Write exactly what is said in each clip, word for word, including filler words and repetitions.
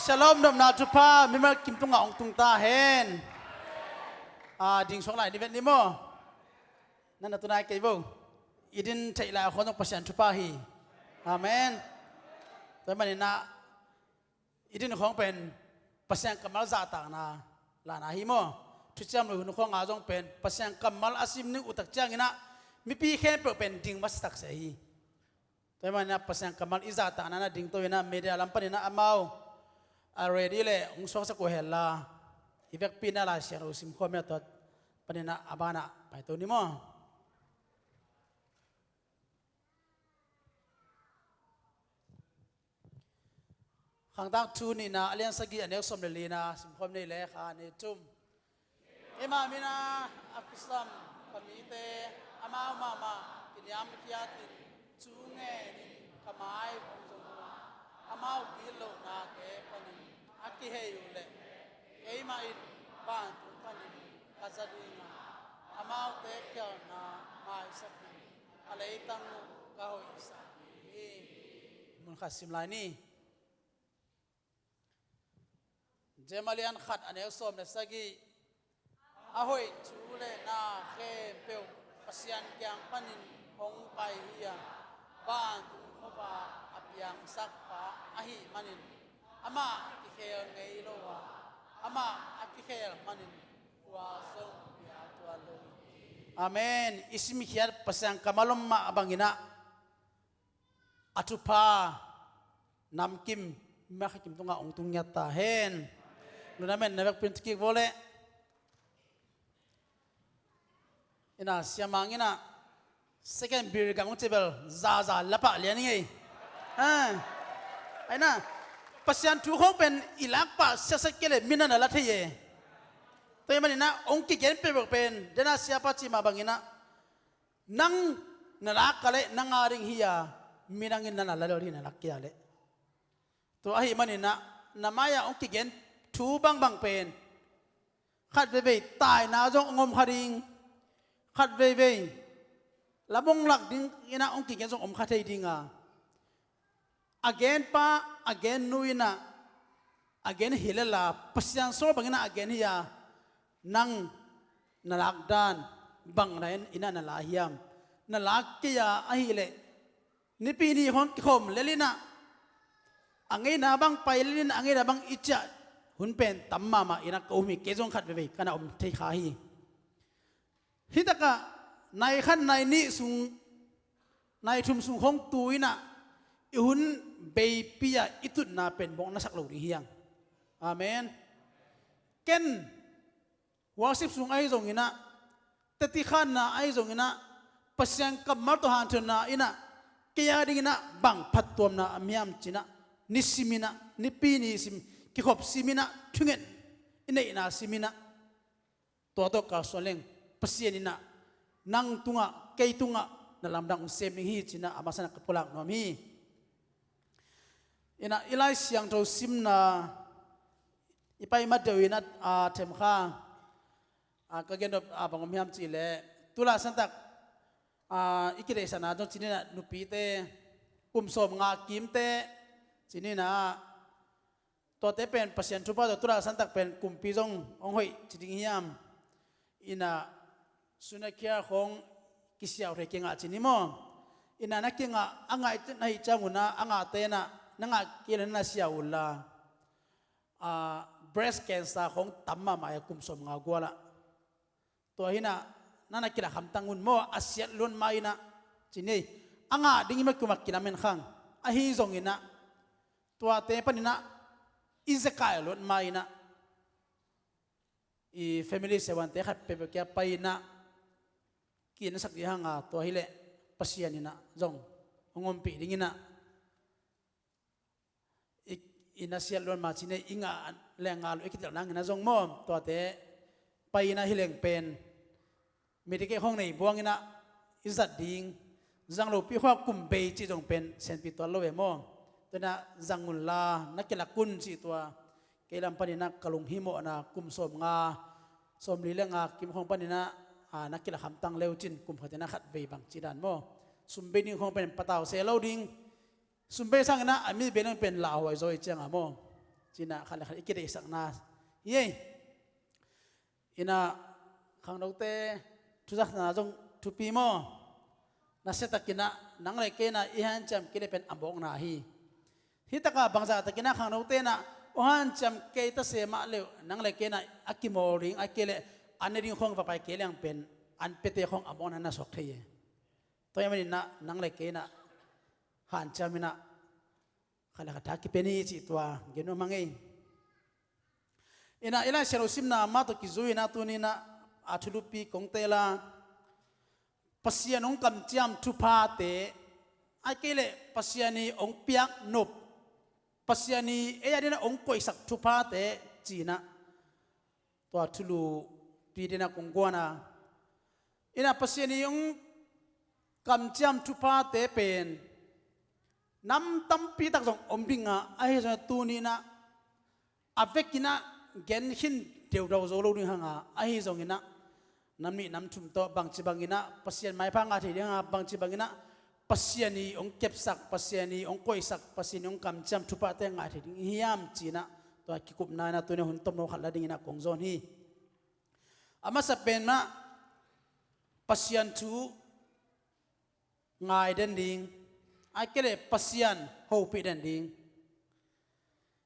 Shalom, nopna thupha mimal kim tungah hong tung ta hen. A, ding suak lai ni vet ni maw? Nan na tunai kei vo. I din theih lai a khawng zong Pasian thupha hi. Amen. Tua hi maninah i din khawng pen Pasian kammal zahtakna lana hi maw? Thuciam lui hun khawngah zong pen Pasian kammal a sim ning uh tak cianginah mipi khempeuh pen ding masa taksia hi. Tua hi maninah Pasian kammal i zahtakna na dingto inah media lam paninah amau a ready le hong suaksak uh henla, i vekpi inah Lai Siangtho simkhawm inah tua paninah a banah paito ni maw? Khangtak thu nihna a lian sagih a neu sawm le lina simkhawm nei le kha nei thum. Keima mina a kisam ka mite amau mahmah kiniam khiatin thu ngenin ka mai hong zong uh a, amau gitlohnate panin a kihei uh leh keimah in vantung panin ka za ding a, amaute khialhna maisakin a leitang uh ka hoihsak ding hi. Mun khat sim lai ni. Jeremiah lian khat a neu sawm le sagih. A hoih thu le na khempeuh Pasian kiang panin hong pai hi a, vantung khuavak a piangsakpa ahih manin amah kikhel ngei lo a, amah a kikhel manin khua zong pia tuan lo hi. Amen. I simkhiat Pasian kammal om mah banginah a thupha namkim mimal kim tungah hong tung ngiat ta hen. Nuna men na vekpi in thukik vawleh. Ina siamang ina second beer gam hong cibel zaza lapah lian i ngei. Ha. Aina Pasian thu khawng pen i lakpah siasak kei le minana la thei e. Tua hi maninah hong kigen peuhpeuh pen dena siapa cih mah banginah nang na lak ka leh nang a ding hi a, minangin nana la lel hi na lak kei a leh. Tua ahih maninah na mai-ah hong kigen thu bangbang pen khat veivei taina zong hong om kha ding, khat veivei lamong lak dinginah hong kigen zong om kha thei dinga, a genpa a gennu inah a gen hi lela Pasian sawl banginah a gen hi a, nang na lak dan bang na inah na la hiam? Na lak kei a ahileh nipi ni hong kikhawm lelinah a ngeina bang pai lelinah a ngeina bang i ciah hun pen tam mahmah inah ka um hi. Kei zong khat veivei kana um thei kha hi. Hitakah nai khat nai nih sung nai thum sung hong tu inah i hun beipi ah i tutna pen bawk na sak lo ding hiang. Amen. Ken worship sung ahi zonginah, teti khanna ahi zonginah, Pasian kammal tawh hanthotna inah kei a dinginah bang phattuamna a miam cinah, nisiminah nipi nisim kikhop siminah thunget i neihna siminah tua tawh kalsuan leng Pasian inah nang tungah kei tungah na lamdang sem ding hi cinah a masanah ka pulak nuam hi. Inah i Lai Siangtho simna i pai mat deuh inah a themkha a ka gen dop a bang om hiam cihleh tula santak a i kideihsakna zong cininah nupite kum sawm nga kimte cininah tuate pen Pasian thupha tawh tula santak pen kumpi zong hong hoih ci ding hiam? Inah sunakhiar khawng kisiau thei kingah ci ni maw? Inah na kingah a ngaih na hih ciangunah a ngahte inah na ngah kei le na siau unla a breast cancer khawng tam mahmah e kum sawm nga gualah. Tua hinah na na kilak hamtang un maw a siat luat ma inah ci ni. A ngah ding i makum a kilamen khang ahi zonginah tuate paninah i zekai luat ma inah i family sevante khat peuhpeuh kia pai inah ki-insak dih hanga tua hileh Pasian inah zong hong ompih dinginah i, i nasiat luan ma cine i ngah le ngah lo i kitelh nangin a zong maw tuate pai inah hileng pen Medicaid hong nei buanginah i zat ding zang lopi khua kum bei cih zong pen senpi tuan lo e maw? Tuinah zang unla na kilak un cih tua kei lam paninah ka lunghimawhna kum sawm nga sawm li le nga kim khawng paninah a na kilak hamtang leu cin kum khatinah khat vei bang cih dan maw? Sum bei ding khawng pen patau se lo ding. Sum bei sanginah a mi bei leng pen lauhuai zaw i cianga maw? Cinah khat le khat i kideihsakna hi ei. Inah khangnote thuzakna zong thupi maw? Nasiatakinah nang le kei inah i hanciam kei le pen a mawkna hi. Hi takah bangzahtakinah khangnote inah hong hanciam kei ta se mah leh nang le kei inah a kimawl ding a kei le a ne ding khawng va pai kei leng pen an piate khawng a mawkna na suak thei e. Tua ahih maninah nang le kei inah hanciam inah khat le khat tha kipia ni cih tua gen nuam hang ei. Inah i Lai Siangtho simna mah tawh kizui inah tuni inah a thulupi kong teel a, Pasian hong kamciam thuphate, ahih kei leh Pasian i hong piak nop, Pasian i ei a dinah hong koihsak thuphate cinah tua thulupi dinah kong guan a. Inah Pasian i hong kamciam thuphate pen nam tampi tak zong om ding a, ahi zongin tuni inah a vekinah gen khin deudau zo lo ding hang a, ahi zonginah nam nih nam thum tawh bangci banginah Pasian maipha ngah thei ding hang a, bangci banginah Pasian i hong kepsak, Pasian i hong koihsak, Pasian i hong kamciam thuphate ngah thei ding hiam cinah tua kikupna inah tuni hun tomno khat la dinginah kong zawn hi. A masa pen mah Pasian thu ngai den ding, ahih kei leh Pasian hopih den ding.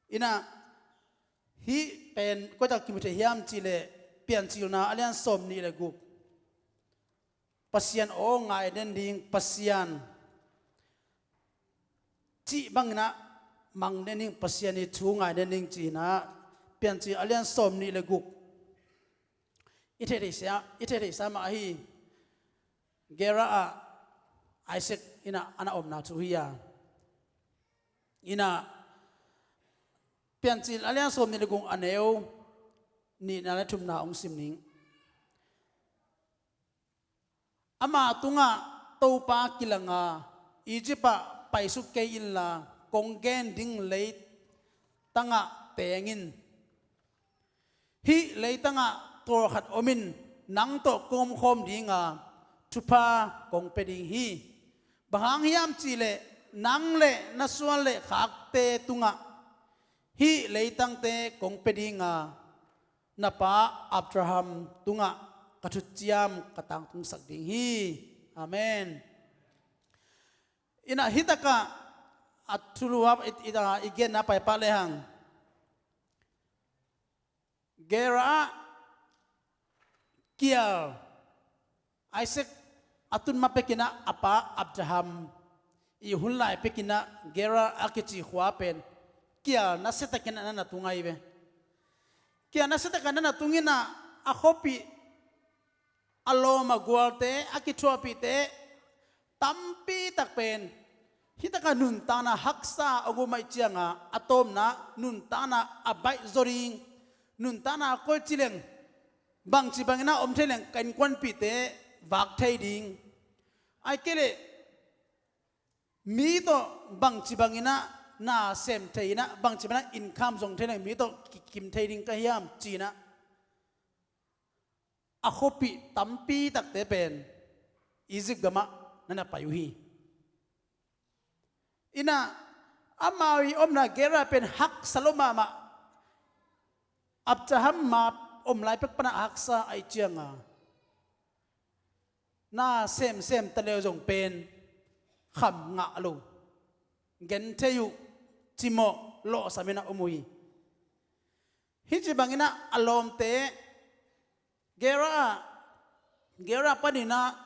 Inah hih pen koi tak kimu thei hiam cih leh Piancilna a lian sawm nih le guk. Pasian aw ngai den ding, Pasian cih banginah mang den ding, Pasian i thu ngai den ding cinah Piancil a lian sawm nih le guk. I theihtheihsa, i theihtheihsa mah ahi. Gerar ah Isaac inah a na omna thu hi a. Inah Piancil a lian sawm nih le guk a neu nihna le thumna hong sim ning. Ama tungah Topa kilanga, Egypt ah paisuk kei inla kong gen ding leitangah teng in. Hih leitangah tawlkhat om in nang tawh kong omkhawm dinga thupha kong pia ding hi. Bang hang hiam cihleh nang le na suan le khakte tungah hih leitangte kong pia dinga na pa Abraham tungah ka thuciam ka tangtungsak ding hi. Amen. Inah hih takah a thulu ah i, i, i genna paipah lehang Gerar ah kial Isaac a tun ma pekinah a pa Abraham i hun lai pekinah Gerar a kici khua pen kial nasiatakinah na na tung ahi ve. Kial nasiatakinah na na tunginah a khuapih a lawm a gualte, a kithuahpihte tampi tak pen hih takah nuntakna haksa a gum ahih cianga a tawpna nuntakna a baih zaw ding, nuntakna a koici leng bangci banginah om thei leng ka innkuanpihte vak thei ding. Ahih kei leh mi tawh bangci banginah na sem thei inah bangci banginah income zong thei leng mi tawh kikim thei ding ka hiam cinah a khuapih tampi takte pen Egypt gamah na na pai uh hi. Inah amau i omna Gerar pen haksa lo mahmah. Abraham ma om lai pek panah haksa ahih cianga na semsem ta leu zong pen kham ngah lo, gen thei uh, cimawh lawhsam inah om uh hi. Hih ci banginah a lawmte Gerar ah, Gerar paninah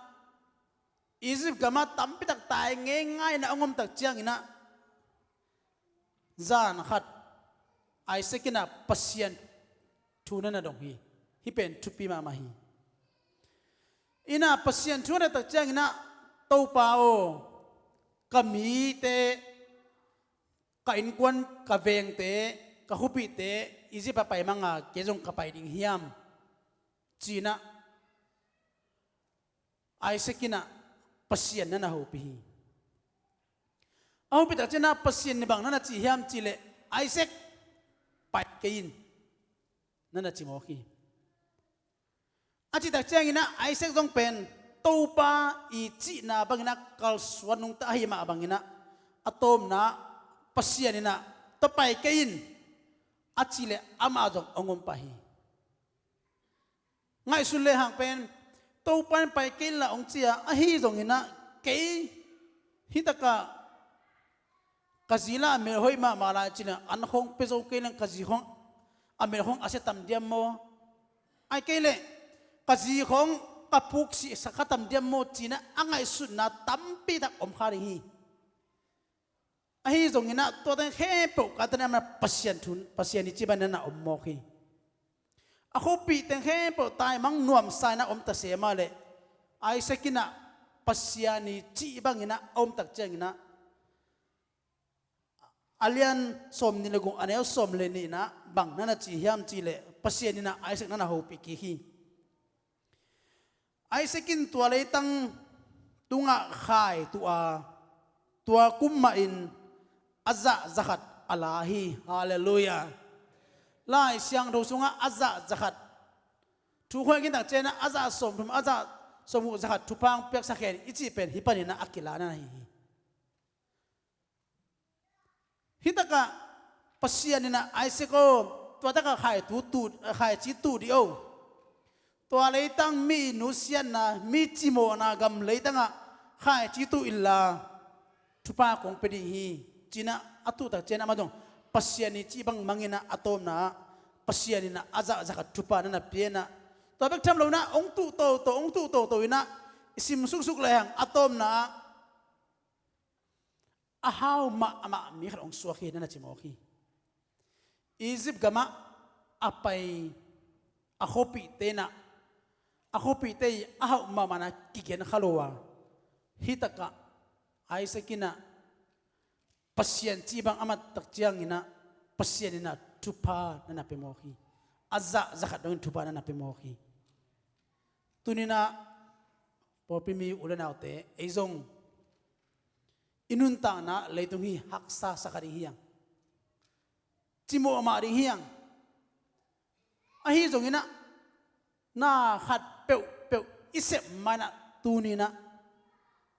Egypt gamah tampitak tai ngeingai inah a ngomtak cianginah zan khat Isaac inah Pasian thu na na dong hi. Hih pen thupi mahmah hi. Inah Pasian thu na tak cianginah Topa aw, ka mite, ka innkuan, ka vengte, ka khuapihte Egypt ah pai manga kei zong ka pai ding hiam? Cinah Isaac inah Pasian na na hopih hi. A hopih tak cianah Pasian in bang na na ci hiam cihleh Isaac, pai kei in, na na ci mawk hi. A cihtak cianginah Isaac zong pen Topa i cihna banginah kalsuan nungta ahi mah banginah a tawpna Pasian inah tua pai kei in, a cih leh amah zong hong om pah hi. Ngaihsun lehang pen, Topa in pai kei inla hong ci a, ahi zonginah kei hitakah ka zi lah a mel hoih mahmah lai cinah an khawng pia zo kei leng ka zi khawng a mel khawng a sia tam diam maw? Ai kei leh ka zi khawng ka puk sih sa kha tam diam maw cinah a ngaihsutna tampitak om kha ding hi. Ahi zonginah tua teng khempeuh ka tana Pasian thu, Pasian i cih bangin na om mawk hi. A khuapih teng khempeuh taimang nuamsa inah om ta se mah leh Isaac inah Pasian i cih banginah a om tak cianginah a lian sawm nih le guk a neu sawm le nih inah bang na na ci hiam cih leh Pasian inah Isaac na na hopih kik hi. Isaac in tua leitang tungah khai tuh a, tua kum mahin a zah zakhat a la hi. Halleluiah. Lai Siangtho sungah a zah zakhat thu khuai kintak cianah a zah sawmthum, a zah sawmguk zakhat thupha hong piaksak hen i cih pen hih paninah a kilana hi hi. Hitakah Pasian inah Isaac aw, tua takah khaici tuh dih o. Tua leitang mi nusiatna, mi cimawhna gam leitangah khaici tuh inla thupha kong pia ding hi. Cinah a tuh tak cianah amah zong Pasian i cih bangmanginah a tawpna ah Pasian inah a zah zakhat thupha na na pia inah, tua bek tham lo inah hong tuh toto, hong tuh toto inah i sim suksuk lehang a tawpna ah a hau mahmah mi khat hong suak hi na na ci mawk hi. Egypt gamah a pai a khuapihte inah, a khuapihte i a hauh mahmahna kigen kha lo a, hitakah Isaac inah Pasian cih bang a mat tak cianginah Pasian inah thupha na na pia mawk hi. A zah zakhat dongin thupha na na pia mawk hi. Tuninah pawlpi mi u le naute, ei zong i nuntakna leitung hi haksa sa kha ding hiang. Cimawh mah ding hiang. Ahi zonginah na khat peuhpeuh i sep mainah tuninah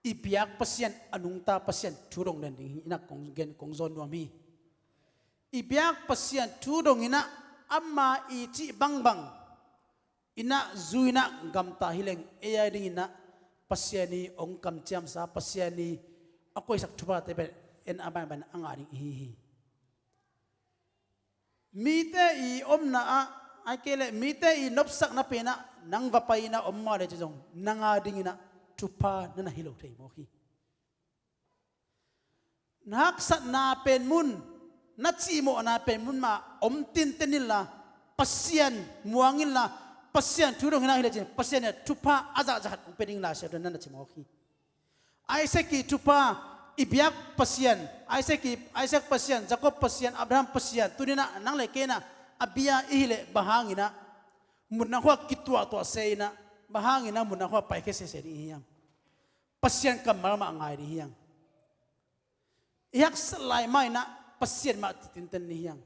i biak Pasian a nungta Pasian thu dong den ding hi inah kong gen, kong zawn nuam hi. I biak Pasian thu donginah ama i cih bangbang inah zu inah gamta hileng ei a dinginah Pasian i hong kamciamsa, Pasian i a koihsak thuphate pen en a bangbang a ngah ding ihi hi. Mite i omna ah, ai kei leh mite i nopsakna penah nang va pai inah om mah le ci zong nang a dinginah thupha na na hi lo thei mawk hi. Na haksatna pen mun, na cihmawhna pen mun mah om tinten inla, Pasian muang inla, Pasian thu dong inah hi le cin Pasian inah thupha a zah zakhat hong pia ding Lai Siangtho na na ci mawk hi. Isaac i thupha, i biak Pasian, Isaac i, Isaac Pasian, Jacob Pasian, Abraham Pasian tuninah nang le kei inah a bia i hi leh bang hanginah mutna khua kituahtuah se inah bang hanginah mutna khua paikhia sese ding i hiam? Pasian kammal mah ngai ding hiang. I haksat lai mah inah Pasian mah ci tinten ni hiang.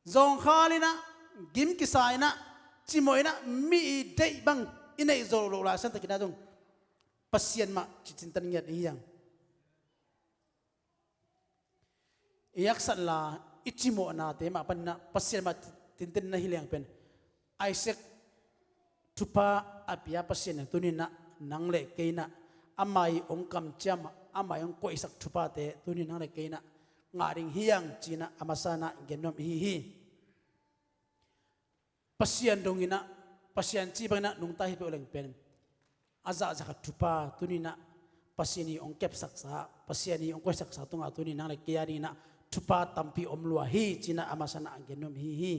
Zawngkhal inah, gim kisa inah, cimawh inah, mi i deih bang i neih zawh loh lai santakinah zong Pasian mah ci tinten ngiat ni hiang. I haksatna, i cimawhnate mah paninah Pasian mah tinten na hi leng pen Isaac thupha a pia Pasian in tuninah nang le kei inah ama i hong kamciam, ama i hong koihsak thuphate tunin nang le kei inah ngah ding hiang cinah a masa inah gen nuam ihi hi. Pasian donginah, Pasian cih banginah nungta hi peuh leng pen a zah zakhat thupha tuninah Pasian i hong kepsaksa, Pasian i hong koihsaksa tungah tunin nang le kei a dinginah thupha tampi om lua hi cinah a masa inah a gen nuam ihi hi.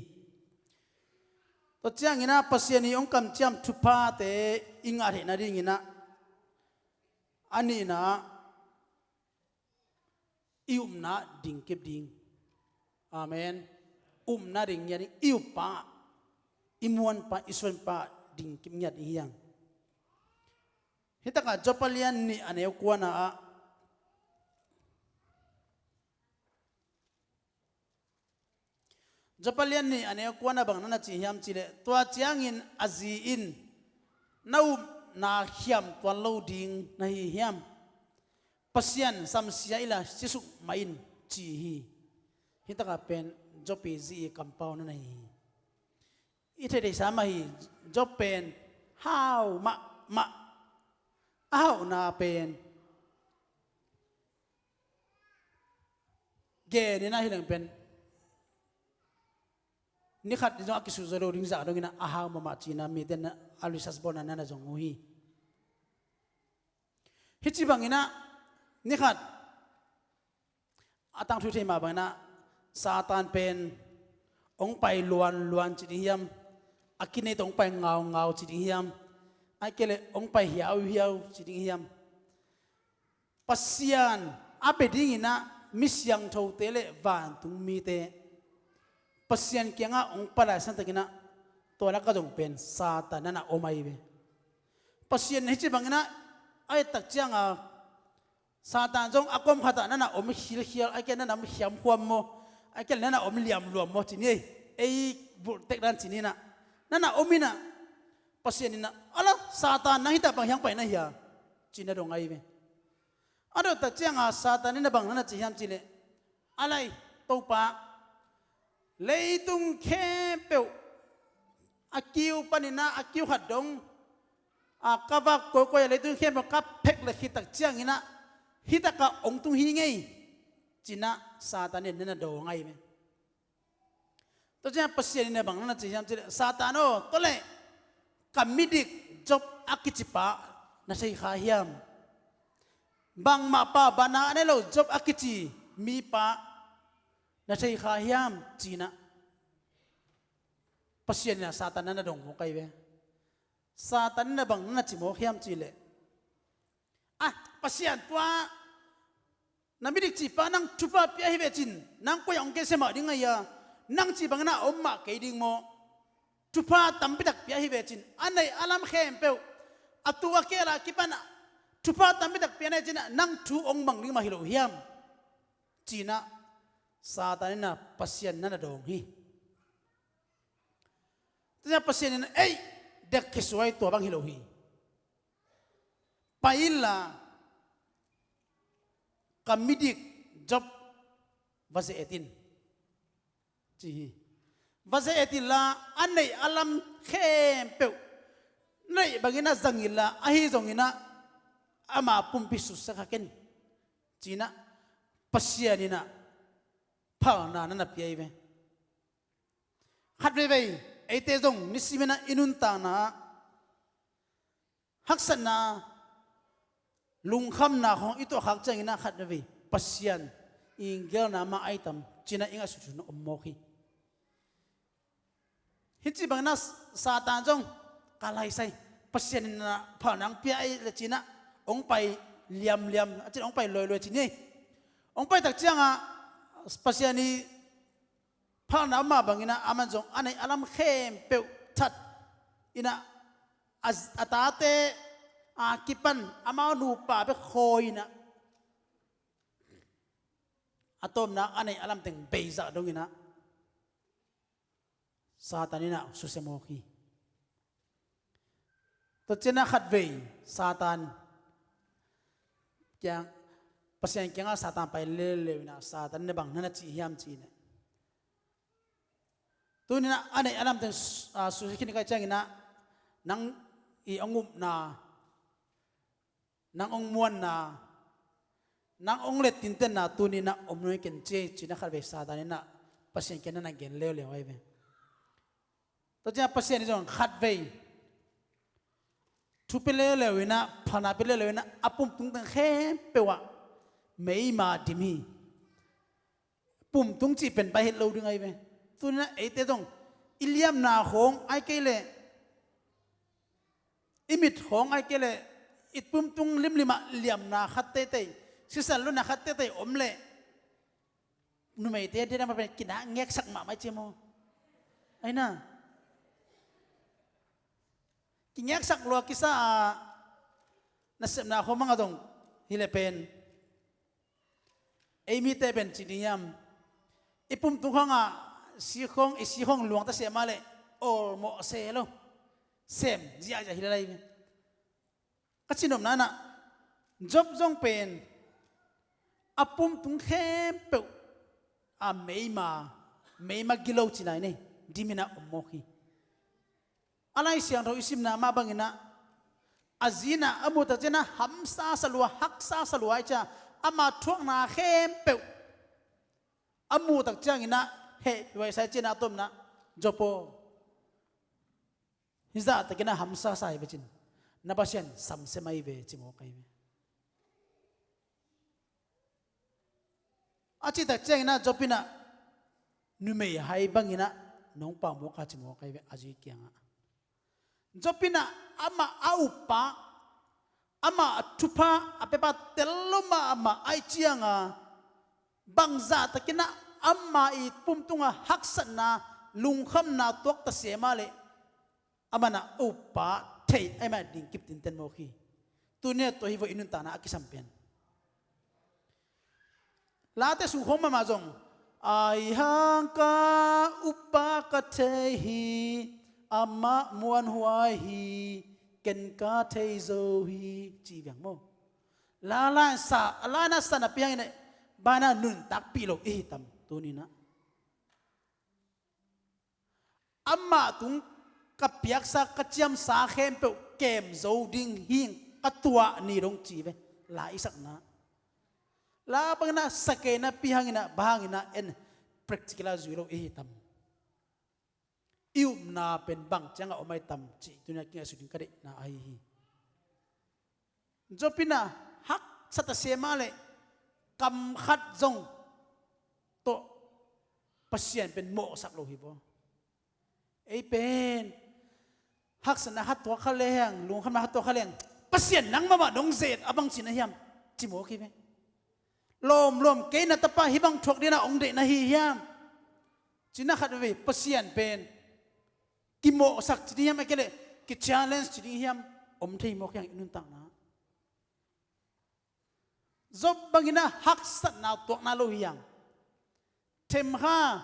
Tua cianginah Pasian i hong kamciam thuphate i ngah theih nadinginah a nihna ah i upna dingkip ding. Amen. Upna ding ngiat ding, i uppa, i muanpa, i suanpa dingkip ngiat ding hiang. Hitakah Joppa lian nih a neu kuana ah, Joppa lian nih a neu kuana bang na na ci hiam cihleh, tua ciangin a zi in na upna khiam tuan lo ding na hi hiam? Pasian samsia inla siasuk mah in ci hi. Hitakah pen Job i zi i kampau na na hi hi. I theih theihsa mah hi. Job pen hau mahmah. A hauhna pen gen in ah hi leng pen ni khat ni zong a kisuh zo lo ding zah dongin ah a hau mahmah cihna mite in ah a research bawlna na na zong uh hi. Hih ci bangin ah ni khat a tangthu thei mah bangin ah Satan pen hong pai luanluan ci ding hiam? A kinei tawh hong pai ngaungau ci ding hiam? Ahih kei leh hong pai hiauhiau ci ding hiam? Pasian a bia dingin ah mi siangthote le vantung mite Pasian kiangah hong pai lai santakin ah tua lakah zong pen Satan na na om ahi ve. Pasian hih ci bangin ah a et tak cianga Satan zong a kawm khatah na na om khilkhial, ahih kei leh na na om hiamkhuam maw, ahih kei leh na na om liamluam maw ci ni ei. Ei bulh tek dan ci ni in ah na na om in ah Pasian in ah, "Ala, Satan, nang hih tak bang hiang pai na hia?" ci na dong ahi ve. A dot tak cianga Satan in ah bang na na ci hiam cih leh, "A lai, Topa, leitung khempeuh a kiu panin ah a kiu khat dong a ka vak kawikawi a leitung khempeuh ka phek le khit tak ciangin ah hih takah hong tung hi ngei," ci in ah Satan in na na dawng ahi ve. Tua ciang Pasian in ah bang na na ci hiam cih leh, "Satan aw, tua leh ka midik Job a kicipa na thei kha hiam? Bangmah pau bana a nei lo Job a kici mipa na thei kha hiam?" ci in ah Pasian in ah Satan na na dong mawk ahi ve. Satan in ah bang na na ci mawk hiam cih leh, "Ah, Pasian, tua na midik cipa nang thupha pia hi ve cin, nang koi ah hong kei semah ding ahi a, nang ci bangin ah a om mah kei ding maw? Thupha tampi tak pia hi ve cin, a neih a lam khempeuh a tu a keel a kipan ah thupha tampi tak pia na hi cin ah nang thu hong mang ding mah hi lo hiam?" ci in ah Satan in ah Pasian na na dawng hi. Tua ciang Pasian in ah, "Ei, dek khisuai, tua bang hi lo hi. Pai inla ka midik Job va ze-et in," ci hi. "Va ze-et inla a neih a lam khempeuh na neih bangin ah zang inla, ahi zongin ah ama pumpi susia kha ken," ci in ah Pasian in ah phalna na na pia hi ve. Khat veivei eite zong nisimin ah i nuntakna ah haksatna, lungkhamna khawng i tuahkhak ciangin ah khat veivei Pasian i gelna mah ai tam ci in ah i ngaihsut hun om mawk hi. Hih ci bangin ah Satan zong ka laisai, Pasian in ah phalna hong pia ahih leh ci in ah hong pai liamliam, a ci in ah hong pai luailua ci ni. Hong pai tak ciangah Pasian i phalna om mah bangin ah aman zong a neih a lam khempeuh that in ah a, a tate a kipan amau nupa bek khawi in ah a tawpna a neih a lam teng beizah dongin ah Satan in ah susia mawk hi. Tua ciang ah khatvei Satan kiang, Pasian kiangah Satan pai leuleu in ah Satan in ah bang na na ci hiam cih leh, "Tuni in ah a neih a lam teng su-, a, susia khin ka hih ciangin ah nang i hong upna, nang hong muanna, nang hong let tintenna tuni in ah om nuam ken," ci, ci in ah khatvei Satan in ah Pasian kiang na na gen leuleu ahi ve. Tua ciang Pasian in zong khatvei thu pia leuleu in ah, phalna pia leuleu in ah a pumtung teng khempeuh ah meima dim hi. Pumtung cih pen pai het lo ding ahi ve. Tuni in ah eite zong i liamna khawng ahih kei leh i mit khawng ahih kei leh i pumtung limlim ah liamna khat teitei, sisan lutna khat teitei om leh numeite a diakdiak mah pen kinak ngeksak mahmah ci maw? Ahi na, kingeksak lua kisa a nasepna khawng mah a zong hi leh pen ei mite pen ci ding hiam, i pumtung khawngah si khawng, i si khawng luang ta se mah leh awlmawh se lo, sem ziahziah hi lai ve. Ka cih nopna in ah Job zong pen a pumtung khempeuh a meima meima gilo ci lai nei, dimin ah om mawk hi. A Lai Siangtho i simna mah bangin ah, a zi in ah a muh tak ciangin ah hamsa sa lua, haksa sa lua ahih ciangin ah, ama thuakna khempeuh a muh tak ciangin ah heh peuh a, sai ciangin ah a tomna, Job aw, hih zah takin ah hamsa sa hi ve cin, na Pasian samsia mai ve ci mawk ahi ve. A cih tak ciangin ah Job in ah, numei hai bangin ah nong pau mawk a ci mawk ahi ve a zi kiangah. Job in ah amah a uppa, amah a thupha a piapa tel lo mahmah ahih ciangin ah, bangzah takin ah ama i pum tungah haksatna, lungkhamna tuak ta se mah leh, amah in ah a uppa thei ahih manin ding kip tinten mawk hi. Tuni-in ah tua hi vo i nuntakna a kisam pen. Late sung khawng mahmah zong, ahi hang ka uppa ka thei hi, amah muanhuai hi, ken ka thei zo hi, ci viang maw. La lain sa, a lain ah sa napi hangin ah, bang in ah nuntakpih lo i hi tam tuni-in ah. Amah tung ka piaksa, ka ciamsa khempeuh kem zo ding hi ing, ka tuah ni dong ci ve. La i sakna, la bangin ah sa kei napi hangin ah, bang hangin ah en, practical ah zui lo i hi tam. I upna pen bang ciangah om ahi tam cih tuni-in ah kingaihsut ding ka deihna ahi hi. Job in ah haksa ta se mah leh, kam khat zong tawh Pasian pen mawhsak lo hi vo. Ei pen haksatna khat tuak kha leng, lungkhamna khat tuak kha leng, Pasian nangmah mah nong ze-et a, bang ci na hiam, ci mawk hi ve. Lawmlawm, kei na tapa hih bang thuak dingin ah hong deih na hi hiam, ci na khat veve. Pasian pen kimawhsak ci ding hiam, ahih kei leh kichallenge ci ding hiam, om thei mawk hi hang i nuntakna. Job bangin ah haksatna tuakna lo hi hang. Themkha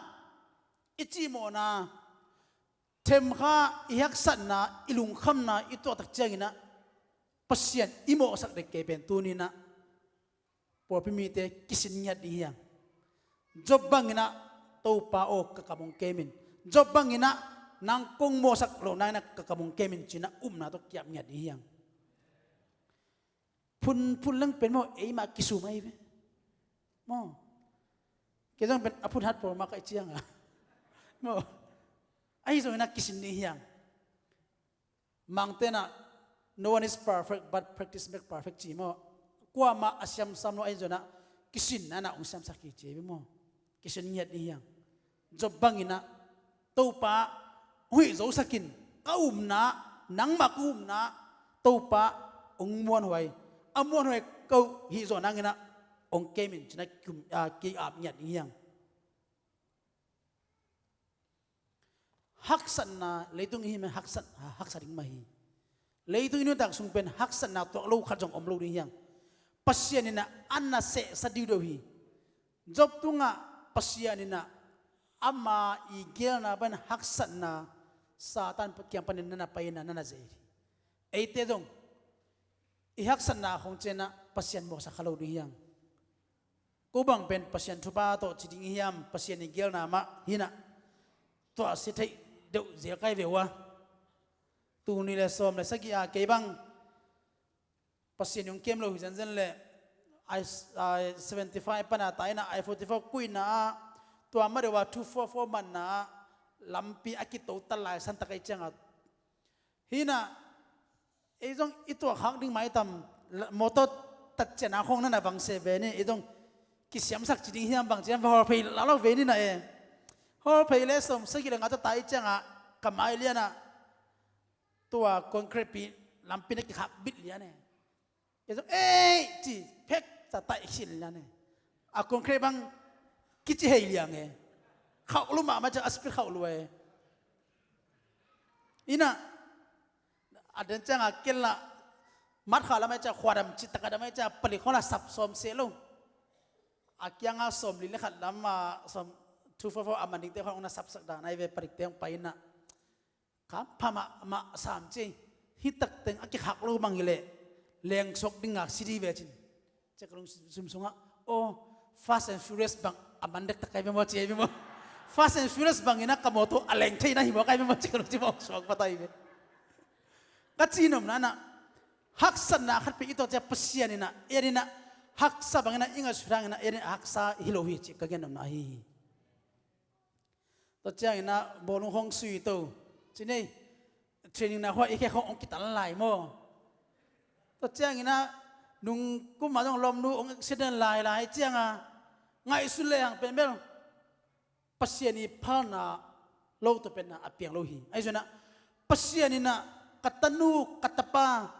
i cimawhna, themkha i haksatna, i lungkhamna i tuah tak ciangin ah Pasian i mawhsak dek kei pen tuni-in ah pawlpi mite kisin ngiat ding hi hang. Job bangin ah, Topa aw, ka kam hong kem in. Job bangin ah, nang kong mawhsak loh nangin ah ka kam hong kem in, ci-in ah upna tawh ki-ap ngiat ding hi hang. Phunphun leng pen maw, eimah kisum ahi ve maw. Kei zong pen a phun hat pawl mah ka hih ciangin maw, ahi zongin ah kisin ding hi hang. Mangte in ah, "No one is perfect, but practice make perfect," ci maw. Kuamah a siamsam lo ahi zongin ah, kisinna in ah hong siamsak hi ci ahi ve maw. Kisin ngiat ding hi hang. Job bangin ah, Topa, hong hih zosak in, ka upna, nangmah ka upna, Topa, hong muanhuai, a muanhuai ko hih zawh nangin ah hong kem in, ci-in ah ki-, ah, ki-ap ngiat ding hi hang. Haksatna, leitung i hih manin haksat, haksa ding mah hi. Leitung i nuntak sung pen haksatna tuak lo khat zong om lo ding hi hang. Pasian in ah a nasehsa diudeu hi. Job tungah Pasian in ah ama i geelna panin haksatna Satan kiang panin na na pai in ah na na ze hi. Eite zong i haksatna khong ciangin ah Pasian mawhsak kha lo ding hi hang. Ko bang pen Pasian thupha tawh ci ding hiam, Pasian i geelna mah hi-in ah, tua sia theih deuh zel ka hi ve ua. Tul nih le sawm le sagih a kei bang Pasian hong kem lo hi zenzen leh, i, i seventy five pan a tai-in ah, i forty four kuihna ah, tua mah deuh a two four four manna ah, lampi a kito ta lai san tak ahih ciangin, hi-in ah, ei zong i tuahkhak ding maitam, la-, motor tatcian a khong na na vangse ve ni, ei zong kisiamsak ci ding hiam, bang ci hiam, va hawlphei laulau ve ni na e. Hawlphei le sawm sagih le nga ta ta ahih ciangin, ka mai lian ah, tua concrete pi lampi na kikhak bit lian e. Ei zong, "Ei!" ci, phek, sa taih khin lian e. A concrete bang kici hei liang e. Khauh lua mahmah ciang, a speed khauh lua e. Hi-in ah, a den ciangin kel lah, mat kha lam ahih ciang, khua dam cih tak a dam ahih ciang, palik khawng lah sap sawm seh lo. A kiangah sawmli le khat lam ah, sawm, two four four a man dingte khawng na sapsak dan ahi ve, palikte hong pai-in ah. Kam pha mahmah sam ci. Hih tak teng a kikhak lo bang hi leh, lengsuak ding ngak si ding ve cin. Ciang ka lungsim sungah, "Oh, Fast and Furious bang a man dektak ka hi ve maw," ci hi ve maw. Fast and Furious bangin ah ka mawtaw a leng thei na hi maw, ka hi maw, ci ka lungsim a hong suak pah ta hi ve. Ka cihnopna in ah, haksatna khat peuh i tuak ciang Pasian in ah, ei adingin ah haksa bangin ah i ngaihsut hangin ah, ei adingin ah haksa hi lo hi cih ka gennopna ahi hi. Tua ciangin ah bawlung hong sui to, ci ni, training na khua i khek hong hong kitan lai maw. Tua ciangin ah nung kum ah zong lawmnu hong accident lai lai ciang a, ngaihsun lehang pen bel Pasian i phalna lo tawh pen ah a piang lo hi. Ahi zongin ah Pasian in ah ka tanu ka tapa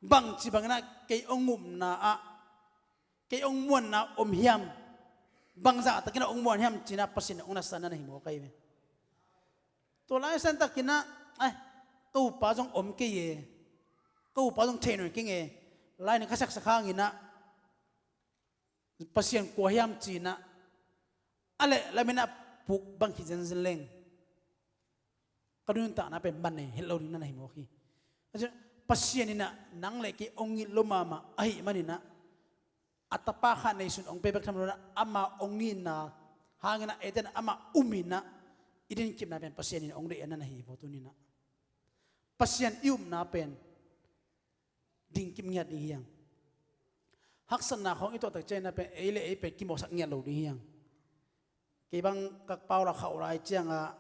bangci bangin ah kei hong upna ah, kei hong muanna om hiam, bangzah takin ah hong muan hiam ci-in ah Pasian in hong na san na hi maw, ka hi ve. Tua lai san takin ah, ai, ka upa zong om kei e, ka upa zong thei nawn keng e, lai-in ka saksak hangin ah Pasian kua hiam ci-in ah a leh lamin ah puk bang hi zenzen leng, ka nuntakna pen man nei het lo ding na hi maw hi. Pasian in ah nang le kei hong it lo mahmah ahih manin ah, a tapa khat neisun hong pe bek tham lo-in ah, ama hong itna hangin ah eite in ah ama um in ah, i dinkipna pen Pasian in hong deih a na hi maw tuni-in ah. Pasian i upna pen dingkip ngiat ding hi hang. Haksatna khawng i tuah tak ciangin ah pen ei le ei pen kimawhsak ngiat lo ding hi hang. Kei bang ka pau la khauh lai ciang ah,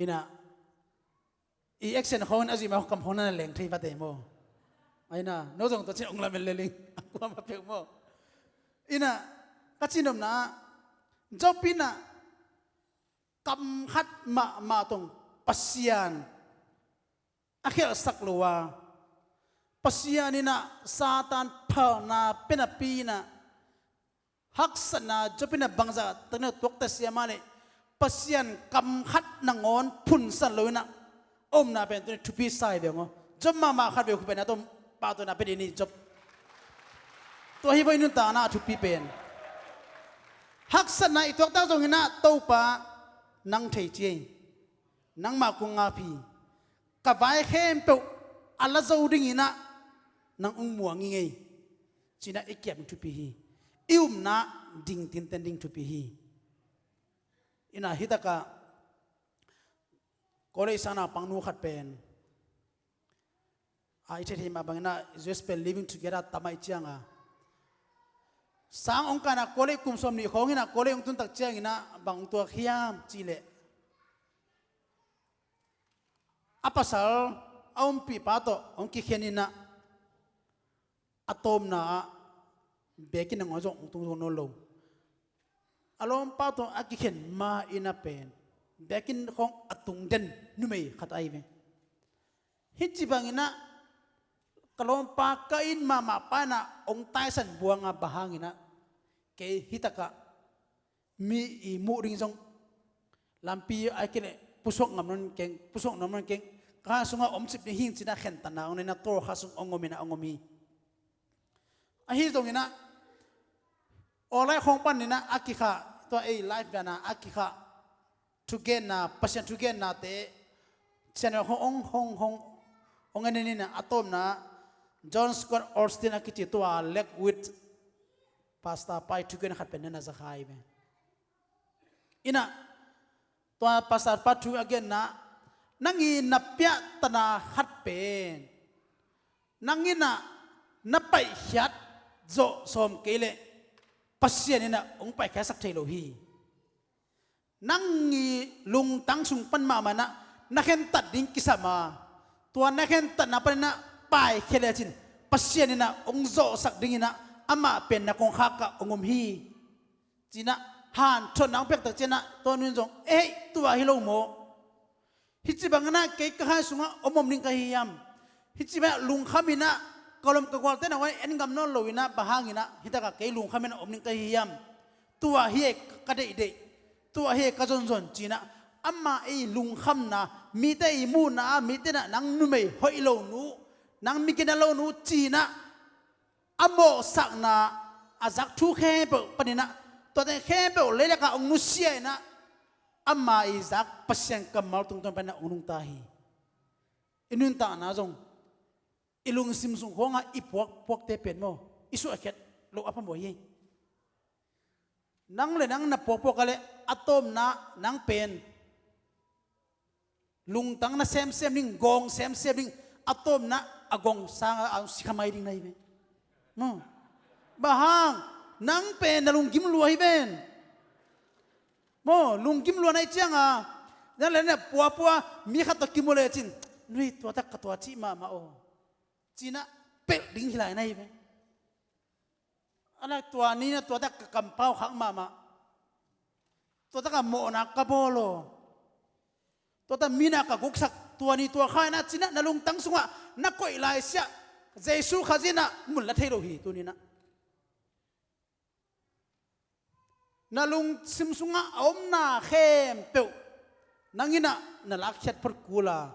in ah, i action khawng in a zuih ma kam khawng na na leng thei vat e maw. Ahi na, no zong tua ci-in hong lamen lel ing, a kuamah peuh maw. In ah, ka cihnopna ah, Job in ah kam khat mahmah tawh Pasian a khialhsak lo a, Pasian in ah Satan phalna pia napi-in ah, haksatna Job in ah bangzah takin ah tuak ta sia mah leh, Pasian kam khat nangawn phunsan lo-in ah a omna pen tuni thupi sa hi ve maw. Job mahmah khat vei khu pen a tom pahtawi na pia ding ni Job. Tua hi vo i nuntakna a thupi pen. Haksatna i tuak tak zongin ah Topa nang thei ci hi. Nangmah kong ap hi. Ka vai khempeuh a la zo dingin ah nang hong muang ing ei, ci-in ah i kiam ding thupi hi. I upna ding tinten ding thupi hi. In ah hi tak ah college sang naupangnu khat pen, a i theithei mah bangin ah U S pen Living Together tam ahih ciang a, sang hong kah in ah college kum sawmnih khawng hi-in ah college hong tun tak ciangin ah bang hong tuak hiam cih leh, a pasal a umpihpa tawh hong kikhen in ah, a tawpna ah biakinn nangawn zong hong tung zo nawn lo. A lawmpa tawh a kikhen ma-in ah pen biakinn khawng a tung den numei khat ahi ve. Hih ci bangin ah ka lawmpa ka it mahmah pa in ah hong taisan buang a, bang hangin ah kei hi tak ah mi i muh ding zong lampi a kei leh pusuak ngam nawn keng, pusuak ngam nawn keng, ka sungah om cip ding hi ing ci-in ah khentatna hong nei-in ah tawlkhat sung hong om in ah hong om hi. Ahi zongin ah online khawng panin ah a kikhah, tua ei live dan a a kikhah thugenna, Pasian thugennate channel hong, hong, hong, hong, hong en in ah, a tawpna John Scott Osteen a kici tua Lake Wales pastor pa i thugen khat pen na na za kha hi ve. In ah tua pastor pa thu a genna, nang i na piahtana khat pen nang in ah na paihkhiat zawh sawm kei leh Pasian in ah hong paikhiatsak thei lo hi. Nang i lungtang sung pan mahmah in ah na khentat ding kisam a, tua na khentatna panin ah paikhia lecin Pasian in ah hong zawhsak dingin ah amah pen na kongkhak ah hong om hi, ci-in ah hanthotna hong piak tak ciangin ah tua nu in zong, "Ei, tua hi lo maw? Hih ci bangin ah kei ka hai sungah om om ding ka hi hiam? Hih ci bangin ah lungkham in ah ka lawm ka gualte nangawn en ngam nawn lo-in ah bang hangin ah hi tak ah kei lungkham in ah om ding ka hi hiam? Tua hi e ka deihdeih, tua hi e ka zonzon," ci-in ah ama i lungkhamna, mite i muhna ah mite in ah nang numei hoih lo nu, nang mi gina lo nu ci-in ah a mawhsakna, a zak thu khempeuh panin ah, tuate khempeuh leilak ah hong nusia in ah, ama i zak Pasian kammal tungtawn panin ah hong nungta hi. I nuntakna zong i lungsim sung khawngah i puak puakte pen maw, i suahkhiat loh a phamawh hi. Nang le nang na puakpuak a leh a tawpna nang pen lungtang na semsem ding, gawng semsem ding, a tawpna a gawng sanga a sikha mai ding na hi ve. Maw? Bang hang? Nang pen na lunggim lua hi ven. Maw, lunggim lua na hi cianga nang le nang na puapua mi khat tawh kimu lecin, nui, tua tak ka tua cih mahmah aw, cinah pelh ding hi lai na hi ve. A lak tua ni na tua tak ka kampau khak mahmah. Tua tak a mawhna ka bawl aw. Tua tak mina ka guksak tua ni tua kha inah cinah na lungtang sungah na koih laisiah Jesu Khazih inah mun la thei lo hi tuninah. Na lungsim sungah a omna khempeuh nang inah na lakkhiat phot kul a,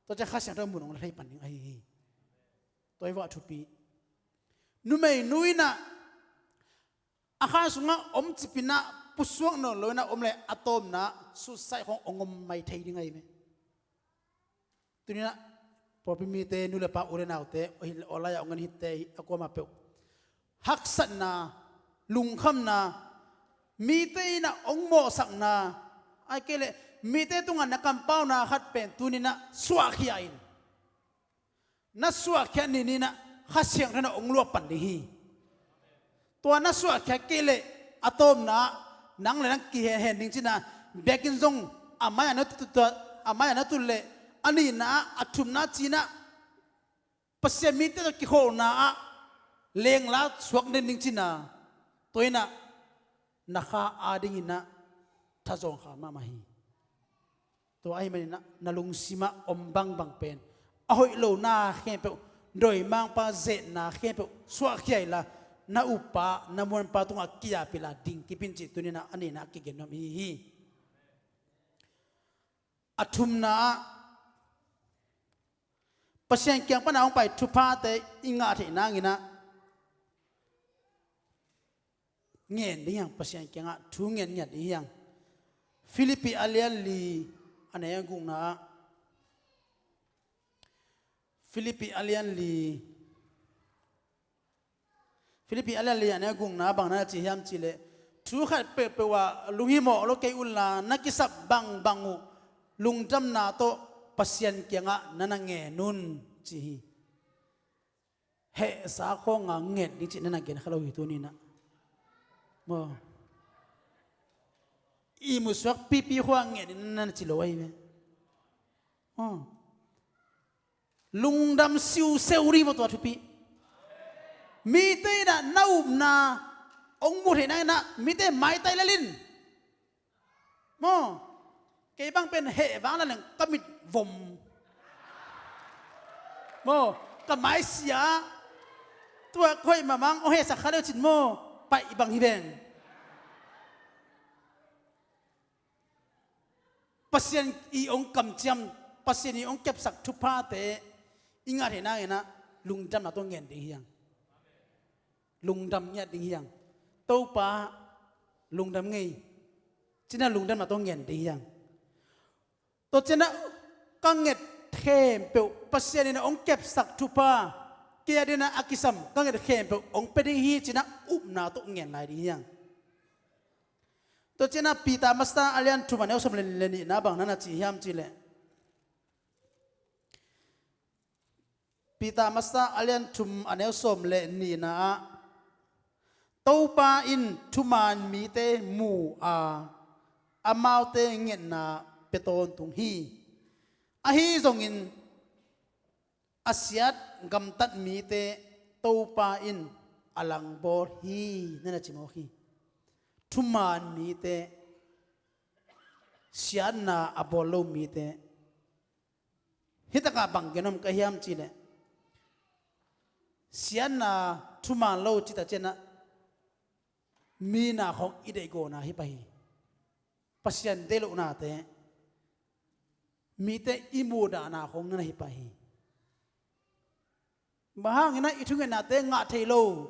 tua ciah Kha Siangtho mun hong la thei pan ding ahi hi. Tua hi vah thupi. Numeinu inah a kha sungah om cipinah pusuak nawn lo inah om le a tawpna suicide khawng hong om mai thei ding ahi ve. Tuninah pawlpi mite, nu le pa, u le naute, online-ah hong en hite hi a kuamah peuh, haksatna, lungkhamna, mite inah hong mawhsakna, ahih kei leh mite tungah na kampauna khat pen tuninah suahkhia in. Na suahkhiat ni ninah Kha Siangtho inah hong luah pan ding hi. Tua na suahkhiat kei leh a tawpna ah nang le nang kihenhen ding cinah, biakinn zong a mai-ah na tut, a mai-ah na tut leh a nihna ah, a thumna cinah Pasian mite tawh kikholhna ah lengla suak den ding cinah, tua inah na kha adinginah thazawng kha mahmah hi. Tua ahih maninah na lungsimah om bangbang pen a hoih lona khempeuh, dawimangpa zetna khempeuh suahkhia inla, na uppa, na muanpa tungah kidapih inla ding kip in cih tuninah a nihna ah kigen nuam ihi hi. A thumna ah Pasian kiang pana hong pai thuphate i ngah theih nanginah ngen ding hiang, Pasian kiangah thu ngen ngiat ding hiang. Filipi a lian li, a neu gukna ah. Filipi a lian li. Filipi a lian li, a neu gukna bang na ci hiam cihleh, thu khat peuhpeuh ah lunghimawh lo kei unla, na kisap bangbang uh lungdamna tawh Pasian kiangah na na ngen un, ci hi. Hehsa khawnga nget ding cih na na gen kha lo hi tuninah. Maw? Ihmu suak pipi khuah nget ding na na ci lo ahi ve. Maw? Lungdam siuseu ding maw, tua thupi. Mite inah na upna hong mu theih nanginah mite maitai lel in. Maw? Kei bang pen heh vang la leng ka mit vom. Maw? Ka mai sia. Tua ka hoih mahmah, hong hehsak kha le uh cin maw, paih bang hi veng. Pasian i hong kamciam, Pasian i hong kepsak thuphate i ngah theih nanginah lungdamna tawh ngen ding hiang. Lungdam ngiat ding hiang. Topa, lungdam ngei, cinah lungdamna tawh ngen ding hiang. Tua cinah ka nget khempeuh, Pasian in hong kepsak thupha, kei a dinah a kisam ka nget khempeuh hong pia ding hi, cinah upna tawh ngen lai ding hiang. Tua cinah Peter masa a lian thum, a neu sawm le nihna bang na na ci hiam cihleh, Peter masa a lian thum, a neu sawm le nihna ah, Topa in thuman mite mu a, amaute ngetna pia tawntung hi. Ahi zongin a siat gamtat mite Topa in a langbawl hi, na na ci mawk hi. Thuman mite, siatna a bawl lo mite. Hitakah bang gen om ka hiam cihleh, siatna thuman lo cita cianah mina khawng i deihgawhna hi pah hi. Pasian deih lohnate, mite i muhdahna khawng na na hi pah hi. Bang hanginah i thungetnate ngah thei lo,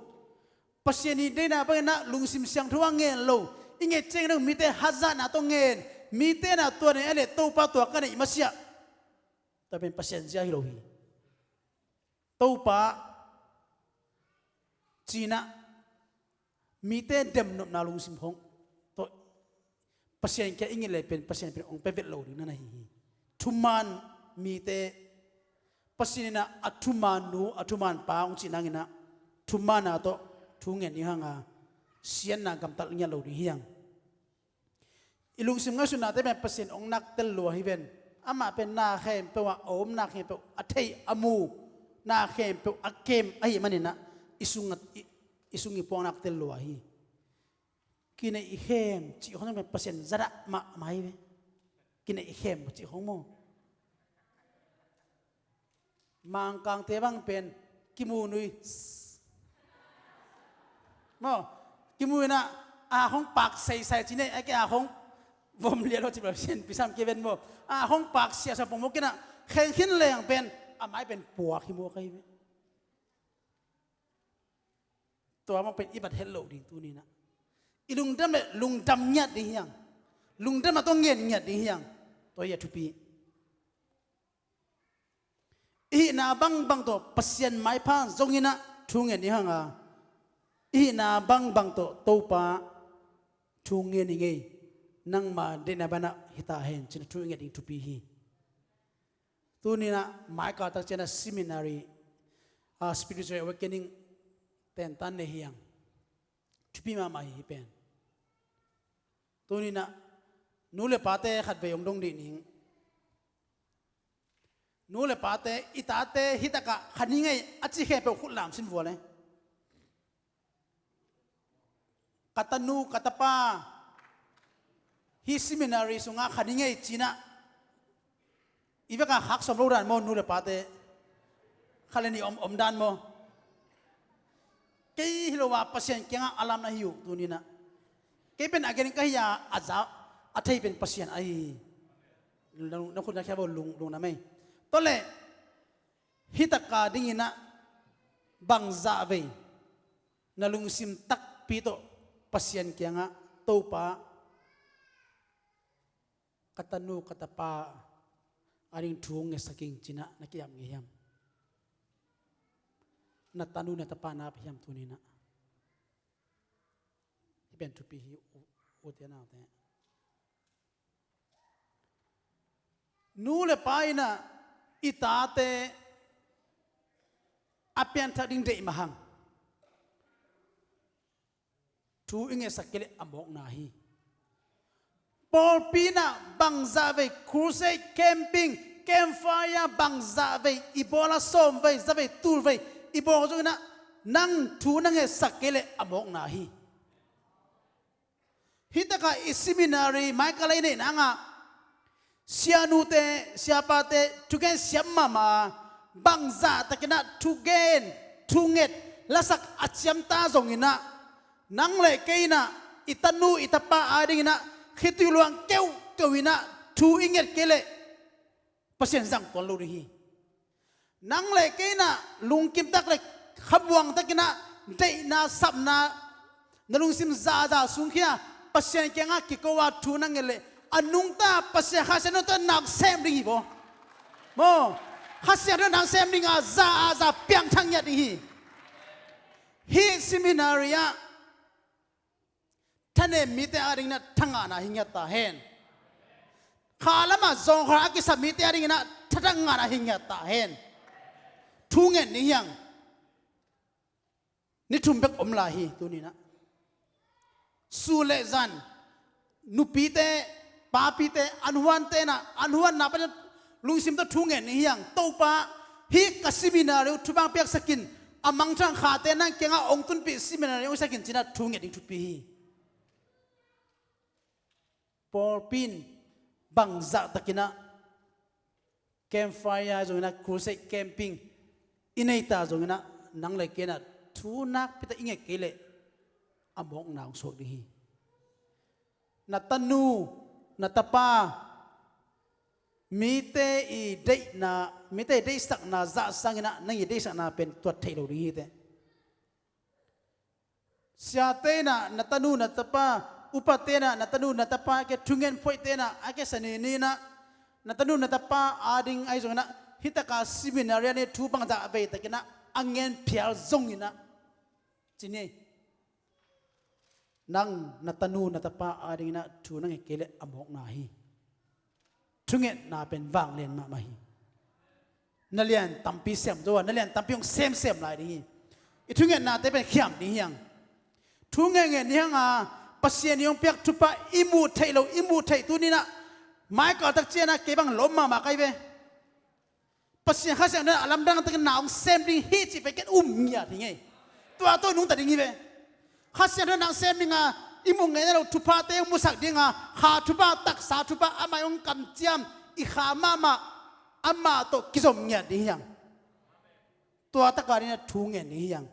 Pasian i deihna banginah lungsim siangtho a ngen lo, i nget ciangin mite hazatna tawh ngen, mite na tua nei a leh Topa tua ka neih masiah, tua pen Pasian zia hi lo hi. Topa cinah Mite demnopna lungsim khong tawh Pasian kiang i nget leh pen Pasian pen hong pia vet lo ding na na hi hi. Thuman mite, Pasian in ah a thuman nu, a thuman pa hong cih nangin ah thuman a tawh thu ngen ding hang a, siatna gamtat ngiat lo ding hi hang. I lungsim ngaihsutnate pen Pasian hong nak tel lua hi ven. Amah pen na khempeuh ah a om, na khempeuh a thei, a mu, na khempeuh a kem ahih manin ah i sung a, i, i sung i puak nak tel lua hi. Kineih i khem cih khong pen Pasian zadah mahmah hi ve. Kineih i khem cih khong maw? Mangkangte bang pen kimu nui maw? Kimu in ah a khong pak seisai ci nei, a ke a khong vom lialo ci bel sian pisam ke ven maw? A khong pak siasa pong maw, kina khen khin leng pen a mai pen puak hi maw, ka hi ve. Tua mah pen i bat het loh ding tuni in ah. I lungdam leh lungdam ngiat ding hi hang. Lungdam a tawh ngen ngiat ding hi hang. Tua hi a thupi. I hihna bangbang tawh Pasian maipha zongin ah thu ngen ding hang a, i hihna bangbang tawh Topa thu ngen hi ing ei. Nangma deihna banah hi ta hen ci-in ah thu i nget ding thupi hi. Tuni in ah mai kal tak ciang ah seminary, ah, spiritual awakening tentan nei hi hang. Thupi mahmah hi hih pen. Tuni in ah nu le pate khatvei hong dong dih ning. Nu le pate, i tate hih takah kha ning ei a ci khempeuh khut lam sin vua le. Ka tanu, ka tapa, hih seminary sungah kha ning ei ci-in ah i vekah khak sawm lo dan maw, nu le pate? Kha le nih om, om dan maw? Kei hi lo a Pasian kiangah a lam na hi uh tuni in ah. Kei pen a gen ka hi a, a za, a thei pen Pasian ahi hi. Na, na khut na khia vo, lung, lungdam ei. Tua leh hih taka dingin ah bangzah vei na lungsim takpi tawh Pasian kiangah, Topa, ka tanu, ka tapa ading thu hong ngetsak ing ci-in ah na ki-ap ngei hiam? Na tanu, na tapa na ap hiam tuni in ah? Hih pen thupi hi, u, ute naute. Nu le pa in ah i tate a pianthak ding deih mah hang thu i ngetsak kei leh a mawkna hi. Pawlpi in ah bangzah vei crusade, camping, campfire bangzah vei i bawl a, sawm vei, za vei, tul vei i bawl zongin ah nang thu na ngetsak kei leh a mawkna hi. Hih takah i seminary mai kal a i neih nangah sianute, siapate thugen siam mahmah a, bangzah takin ah thugen, thunget, lasak a ciamta zongin ah, nang le kei in ah i tanu, i tapa adingin ah khitui luang keuhkeuh in ah thu i nget kei leh Pasian zang tuan lo ding hi. Nang le kei in ah lungkim tak le khamuang takin ah deihna, sapna, na lungsim zaza sungkhia Pasian kiangah kiko a thu na nget leh, a nungta Pasian Kha Siangtho in ah nang sem ding hi vo. Maw, Kha Siangtho in ah nang sem ding a, za a za piangthak ngiat ding hi. Hih seminary ah thanem mite adingin ah thangahna hi ngiat ta hen. Kha lamah zawngkhal a kisap mite adingin ah thathangahna hi ngiat ta hen. Thu ngen ni hiang. Ni thum bek om lai hi tuni in ah. Su le zan, nupite, papite, an huante in ah, an huanna panin lungsim tawh thu ngen ni hiang. Topa, hih ka seminary uh thupha piaksak in, a mangthang khate nang kiangah hong tunpih seminary hong sak in ci-in ah thu nget ding thupi hi. Pawlpi in bangzah takin ah campfire zongin ah, crusade, camping i nei ta zongin ah, nang le kei in ah thu nakpi tak i nget kei leh a mawkna hong suak ding hi. Na tanu, na tapa, mite i deihna, mite i deihsakna zah sangin ah nang i deihsakna pen tuat theih lo ding hi teh. Siate in ah na tanu na tapa, upate in ah na tanu na tapa, a ke thungen phoihte in ah a ke sanini in ah na tanu na tapa ading ahi zongin ah, hih taka seminary ah ni thu bangzah vei takin ah a ngen phial zongin ah ci ni. Nang na tanu na tapa adingin ah thu na nget kei leh a mawkna hi. Thungetna pen vanglian mahmah hi. Na lian tampi sem zo a, na lian tampi hong semsem lai ding hi. I thungetnate pen khiam ding hi hang. Thu ngetnget ni hang a, Pasian i hong piak thupha i muh theih loh, i muh theih tuni-in ah maikal tak ciangin ah kei bang lawm mahmah ka hi ve. Pasian Kha Siangtho in a lamdang takin na hong sem ding hi cih pen ken um ngiat hi ngei. Tua tawh nungta ding hi ve. Kha Siangtho in na hong sem ding a, i muh ngeina loh thuphate hong musak ding a, kha thupha, taksa thupha, amah i hong kamciam, i kha mahmah, amah tawh kizom ngiat ding hi hang. Tua tak a dingin ah thu nget ding hi hang.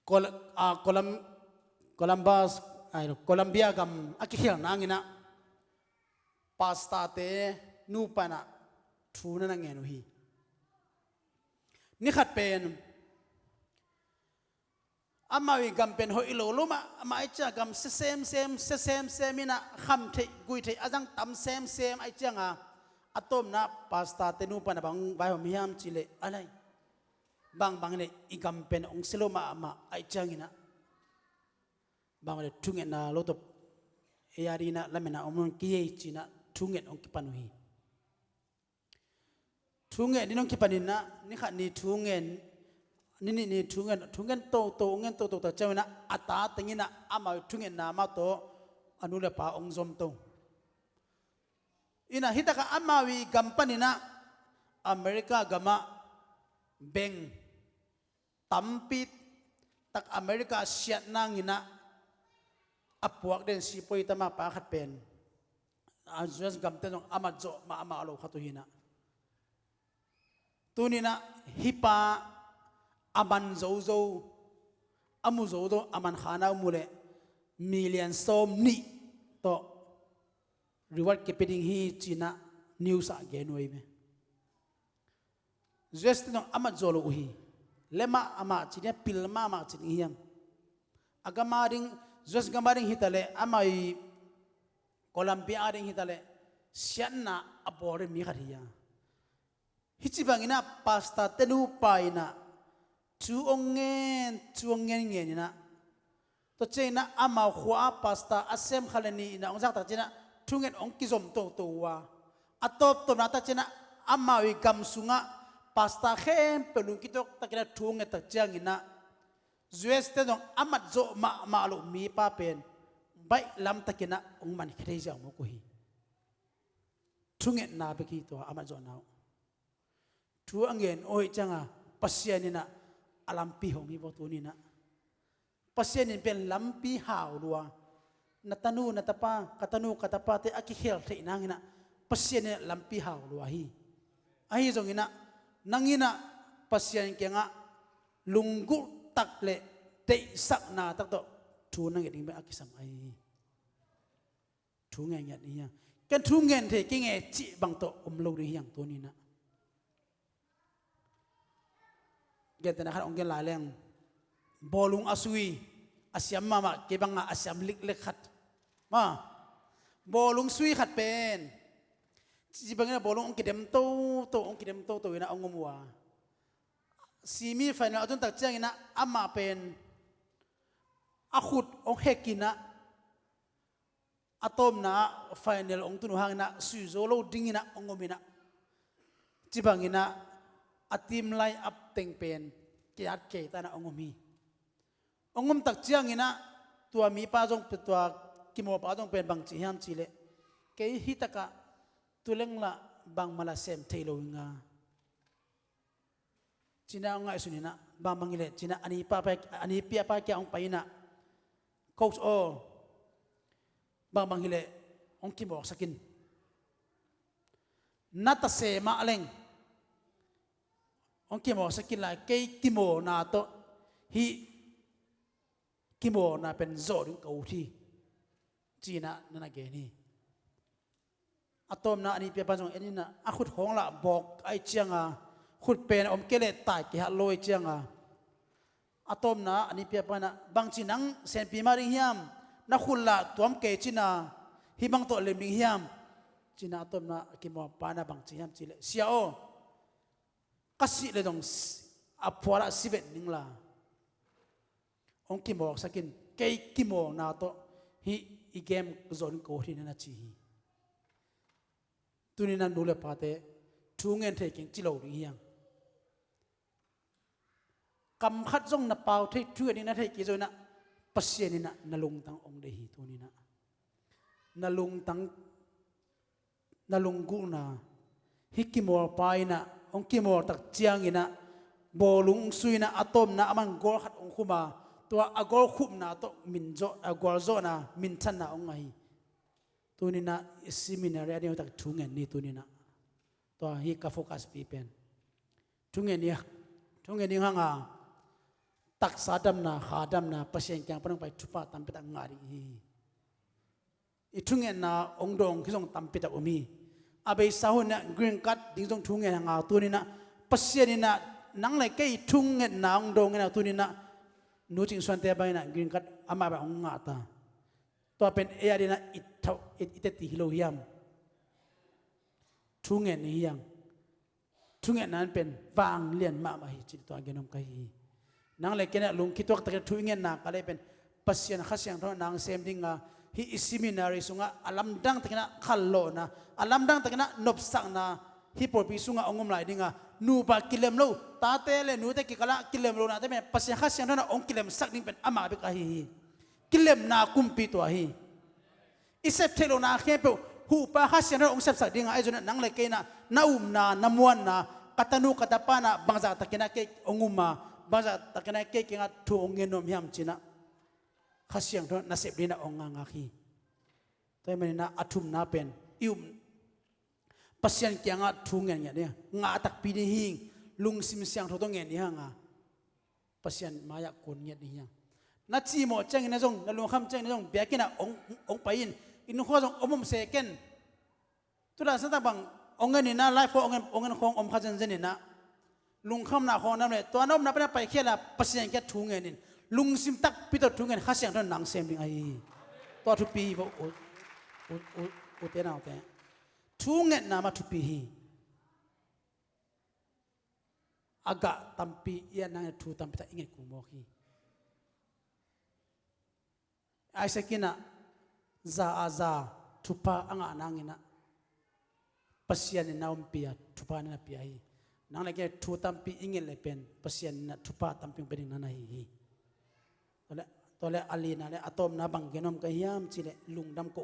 Col-, ah, Colum-, Columbus, ai, Columbia gam a kikhial nangin ah pastorte nupa in ah thu na na ngen uh hi. Ni khat pen amau i gam pen hoih lo lo mah, amah ahih ciang a gam sia semsem, sia semsem in ah kham theih, gui theih a zang tam semsem ahih ciang a, a tawpna pastorte nupa in ah bang vaihawm hiam cih leh, a lai, bangbang leh i gam pen hong sia lo mahmah ahih ciangin ah, bang leh thungetna lo tawh ei a dingin ah lametna om lo kei ei ci-in ah thunget hong kipan uh hi. Thunget dingin hong kipan in ah, ni khat ni thungen, ni nih ni thungen, thungen toto, ngen toto tak ciangin ah, a ta tengin ah amau i thungetna mah tawh a nu le pa hong zomto. In ah hi tak a amau i gam panin ah America gam ah beng tampi tak America siat nangin ah a puak den sipawi tama pa khat pen a U S gamte zong a mat zawh mahmah lo khat uh hi in ah. Tuni-in ah hih pa a man zozo, a mu zozo, a man kha na uh mu leh million sawm nih tawh reward kipia ding hi ci-in ah news ah gen uh hi ve. U S te zong a mat zawh lo uh hi. Leh mah amah ci ding a, pil mahmah ci ding hiam? A gam a ding, U S gam a ding hi ta leh, amah i Columbia a ding hi ta leh, siatna a bawl den mi khat hi a. Hih ci bangin ah pastorte nupa in ah thu hong ngen, thu hong ngen ngen in ah, tua ciangin ah amau khua ah pastor a sem khat le nih in ah hong zak tak ciangin ah thunget hong kizom toto uh a, a tawptawpna tak ciangin ah amau i gam sungah pastor khempeuh lungkituak takin ah thu hong nget tak ciangin ah, U S te zong a mat zawh mahmah loh mipa pen baih lam takin ah hong mankhia thei ziau mawk uh hi. Thungetna bek hi tua a mat zawhna uh. Thu a ngen uh ahih ciang a, Pasian in ah a lampi hong hi vaw tuni-in ah. Pasian in pen lampi hau lua. Na tanu, na tapa, ka tanu, ka tapate a kikhel theih nangin ah Pasian in ah lampi hau lua hi. Ahi zongin ah, nang in ah Pasian kiangah lunggulh tak le deihsakna tak tawh thu na nget ding bek a kisam ahi hi. Thu ngen ngiat ni hiang. Ken thu ngen thei kei nge cih bang tawh om lo ding hiang tuni-in ah. Gentehna khat hong gen lai leng. Bawlung a sui, a siam mahmah, kei bangah a siam liklek khat. Ma, bawlung sui khat pen. Ci bangin ah bawlung hong kidem toto, hong kidem toto in ah hong om uh a. Semi final a tun tak ciangin ah amah pen a khut hong hek in ah, a tawpna ah final hong tun uh hangin ah sui zo lo dingin ah hong om in ah, ci bangin ah a team line up teng pen ki-at kei ta in ah hong om hi. Hong om tak ciangin ah tua mipa zong, tua kimawlpa zong pen bang ci hiam cih leh, kei hi tak ah tu leng lah bangmah lah sem thei lo ing a, ci-in ah hong ngaihsun in ah, bangbang hi leh ci-in ah a nipi a pa, a nipi a pa kiang hong pai in ah, coach aw, bangbang hi leh hong kimawlsak in. Na tase mah leng hong kimawlsak in la, kei kimawlna tawh hih kimawlna pen zawh ding ka ut hi, ci-in ah na na gen hi. A tawpna a nipi a pa zong en in ah, a khut hong lah bawk ahih ciang a, khut pen a om kei leh tai kei hat lo ahih ciang a, a tawpna a nipi a pa in ah, bangci nang senpi mah ding hiam, na khut lah tuam kei cin a, hih bang tawh lem ding hiam, ci-in ah a tawpna a kimawlpa in ah bangci hiam cih leh, sia aw, ka sih leh zong si-, a phual ah si vet ning la. hong kimawlsak in, kei kimawlna tawh hih i game zon ko hi na na ci hi. Tuni na nu le pate thu ngen thei keng ci lo ding hiang. Kam khat zong na pau thei thu ngen ding na thei kei zong inah Pasian inah na lungtang hong deih hi tuni na. Na lungtang na lunggulhna, hih kimawlpa inah hong kimawltak cianginah bawlung sui inah a tawpna a man gual khat hong khum a, tua a gual khumna tawh min zawh, a gualzawhna minthanna hong ngah hi. Tuninah i seminary a ding tak thu ngen ni tuninah. Tua hi ka focus pi pen. Thu ngen ni, thu ngen ni hanga taksa damna, kha damna, Pasian kiang pan hong pai thupha tampi tak ngah ding hi. I thungetna hong dawng hi zong tampi tak om hi. A beisa hun inah green card ding zong thungen hanga tuninah Pasian inah nang le kei thungetna hong dawng inah tuninah Nu Cing Suante bang inah green card amah bang hong ngah ta. Tua pen ei a dinah i thauh i teti hi lo hiam? Thungen ni hiang. Thungetna in pen vanglian mahmah hi cih tua genom ka hi hi. Nang le kei inah lungkituak takin thu i ngetna ka lei pen Pasian Kha Siangtho nang sem dinga hih i seminary sungah a lamdang takinah khallawhna, a lamdang takinah nopsakna hih pawlpi sungah hong om lai dinga nupa kilem lo, tate le nute kikalah kilem lo nate pen Pasian Kha Siangtho na hong kilemsak ding pen amah bek ahi hi. Kilemna kumpi tua hi. I sep theih lohna khempeuh huhpa Kha Siangtho hong sepsak dinga ahi zongin nang le kei inah na upna, na muanna, ka tanu ka tapa inah bangzah takinah kei hong um a, bangzah takinah kei kiangah thu hong ngen nuam hiam cinah Kha Siangtho na sep dinah hong ngangak hi. Tua hi maninah a thumna pen i um Pasian kiangah thu ngen ngiat ding, ngah takpi ding hi. Lungsim siangtho tawh ngen ding hanga Pasian mai-ah kun ngiat ding hiang. Na cimawh ciangin na zong, na lungkham ciangin na zong biakinn ah hong, hong pai in, innkhua zong om om se ken. Tudan santak bang hong ngen inah live khawng hong ngen, hong ngen khawng om kha zenzen inah lungkhamna khawng nam le tua na omna pen a paikhiat la Pasian kiat thu ngen in, lungsim takpi tawh thu ngen Kha Siangtho nang sem ding ahi hi. Tua thupi hi vo u, u, u, ute naute. Thu ngetna mah thupi hi. A gah tampi i a nang thu tampi tak i nget kul mawk hi. Isaac inah za a za thupha a ngah nanginah Pasian in na ompia thupha na na pia hi. Nang le kei thu tampi i nget le pen Pasian inah thupha tampi hong pia ding na na hi hi. Tua le, tua le a lina le a tawpna bang genom ka hiam cih le lungdam ko.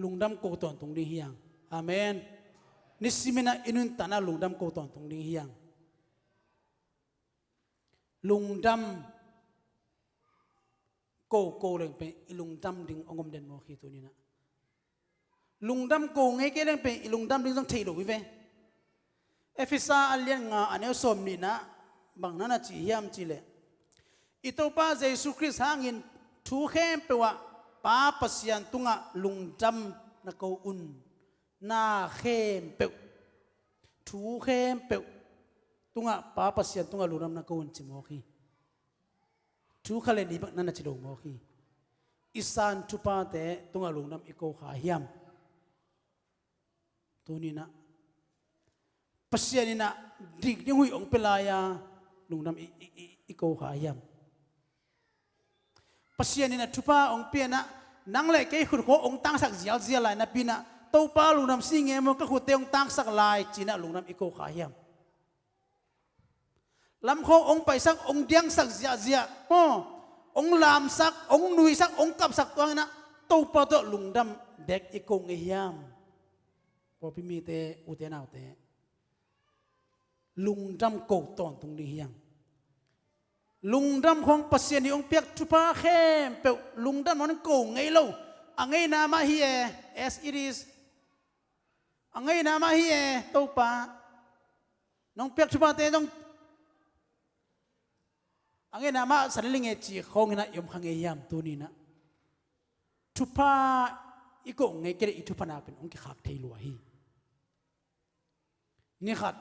Lungdam ko tawntung ding hiang. Amen. Nisiminah i nuntakna lungdam ko tawntung ding hiang. Lungdam ko ko leng pen i lungdam ding hong om den mawk hi tuninah. Lungdam ko ngei kei leng pen i lungdam ding zong thei lo hi ve. Efesa a lian nga a neu sawm nihnah bang na na ci hiam cih leh i Topa Jesu Khrist hangin thu khempeuh ah Pa Pasian tungah lungdam na ko un. Na khempeuh, thu khempeuh tungah Pa Pasian tungah lungdam na ko un ci mawk hi. Thu khat le nih bek na na ci lo mawk hi. I san thuphate tungah lungdam i ko kha hiam? Tuninah Pasian inah dik ding huih hong pia lai-a lungdam i, i, i, i ko kha hiam? Pasian inah thupha hong pianah nang le kei khutkhua hong tangsak zialzial lai napi inah Topa lungdam si nge maw ka khutte hong tangsak lai cinah lungdam i ko kha hiam? Lamkhawng hong paisak, hong diangsak ziahziah maw, hong lamsak, hong nuisak, hong kapsak tuanginah Topa tawh lungdam bek i ko ngei hiam? Pawlpi mite, ute naute, lungdam ko tawntung ding hiang. Lungdam khawng Pasian ii hong piak thupha khempeuh lungdam nawn ko ngei lo. A ngeina mah hi e, as it is. A ngeina mah hi e, Topa. Nong piak thuphate zong a ngeina mah sa lel ing e ci khawng inah i om kha ngei hiam tuninah? Thupha i ko ngei kei leh i thupha na pen hong kikhak thei lua hi. Ni khat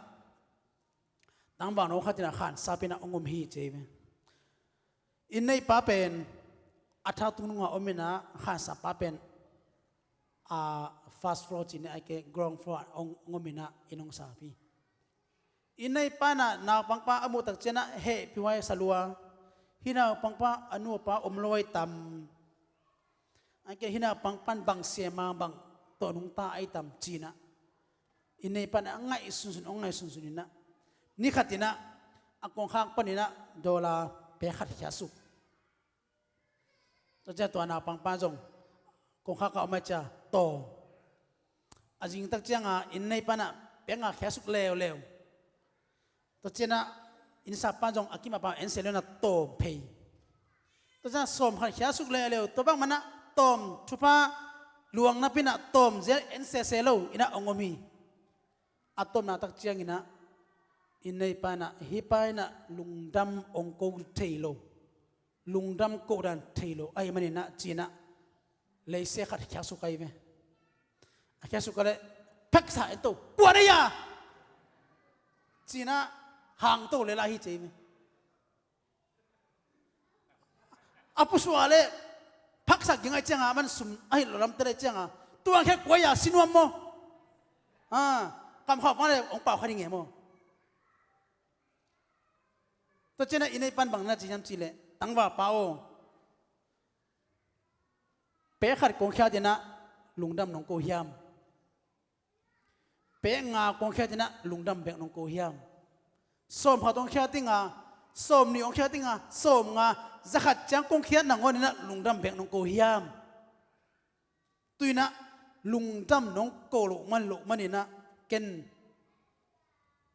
tangvalno khat inah khansap inah hong om hi ci ve. Inn neipa pen a thak tung nungah om inah khansappa pen a first floor ci ni ai ke, ground floor ah hong, hong om inah inn hong sap hi. Inn neipa inah naupangpa a muh tak cianah hehpih huai sa lua. Hih naupangpa a nu a pa om lo ahi tam? Ahih kei leh hih naupangpan bang sem a bang tawh nungta ahi tam ci-in ah, i neipan ah a ngaihsunsun, hong ngaihsunsun in ah, ni khat in ah a kongkhak panin ah dollar pek khat khiatsuk. Tua ciang tua naupangpa zong kongkhak ah om a, cia tawm. A zing tak ciangin i neipan ah pek nga khiatsuk leuleu. Tua ciang ah innsapa zong a kimahpa en se leh na tawm phei. Tua ciang sawm khat khiatsuk leuleu. Tua bang man ah tawm thupha luang napi-in ah tawm zel en sese lo in ah hong om hi. A tawmna tak ciangin ah i neipan ah, hih pa in ah lungdam hong ko thei lo, lungdam kohdan thei lo ahih manin ah ci-in ah, leise khat khiatsuk ahi ve. A khiatsuk a leh, phaksa en to, kua na hia? Ci-in ah hang to lel ahi ci hi ve. A pusuak leh phaksa ging ahi ciangin, a man sum a hilh lo lamte ahi ciangin, tua khiat kua hia, si nuam maw? Ah, kam khauh vang leh hong pau kha ding e maw? Tua ciang ah i neipan bang na ci hiam cih leh, tangvalpa aw, pek khat kong khiat in ah lungdam nong ko hiam? Pek nga kong khiat in ah lungdam bek nong ko hiam? Sawm khat kong khiat in ah, sawm nih kong khiat in ah, sawm nga, za khat ciang kong khiat nangawn in ah lungdam bek nong ko hiam? Tu-in ah lungdam nong ko loh man, loh manin ah ken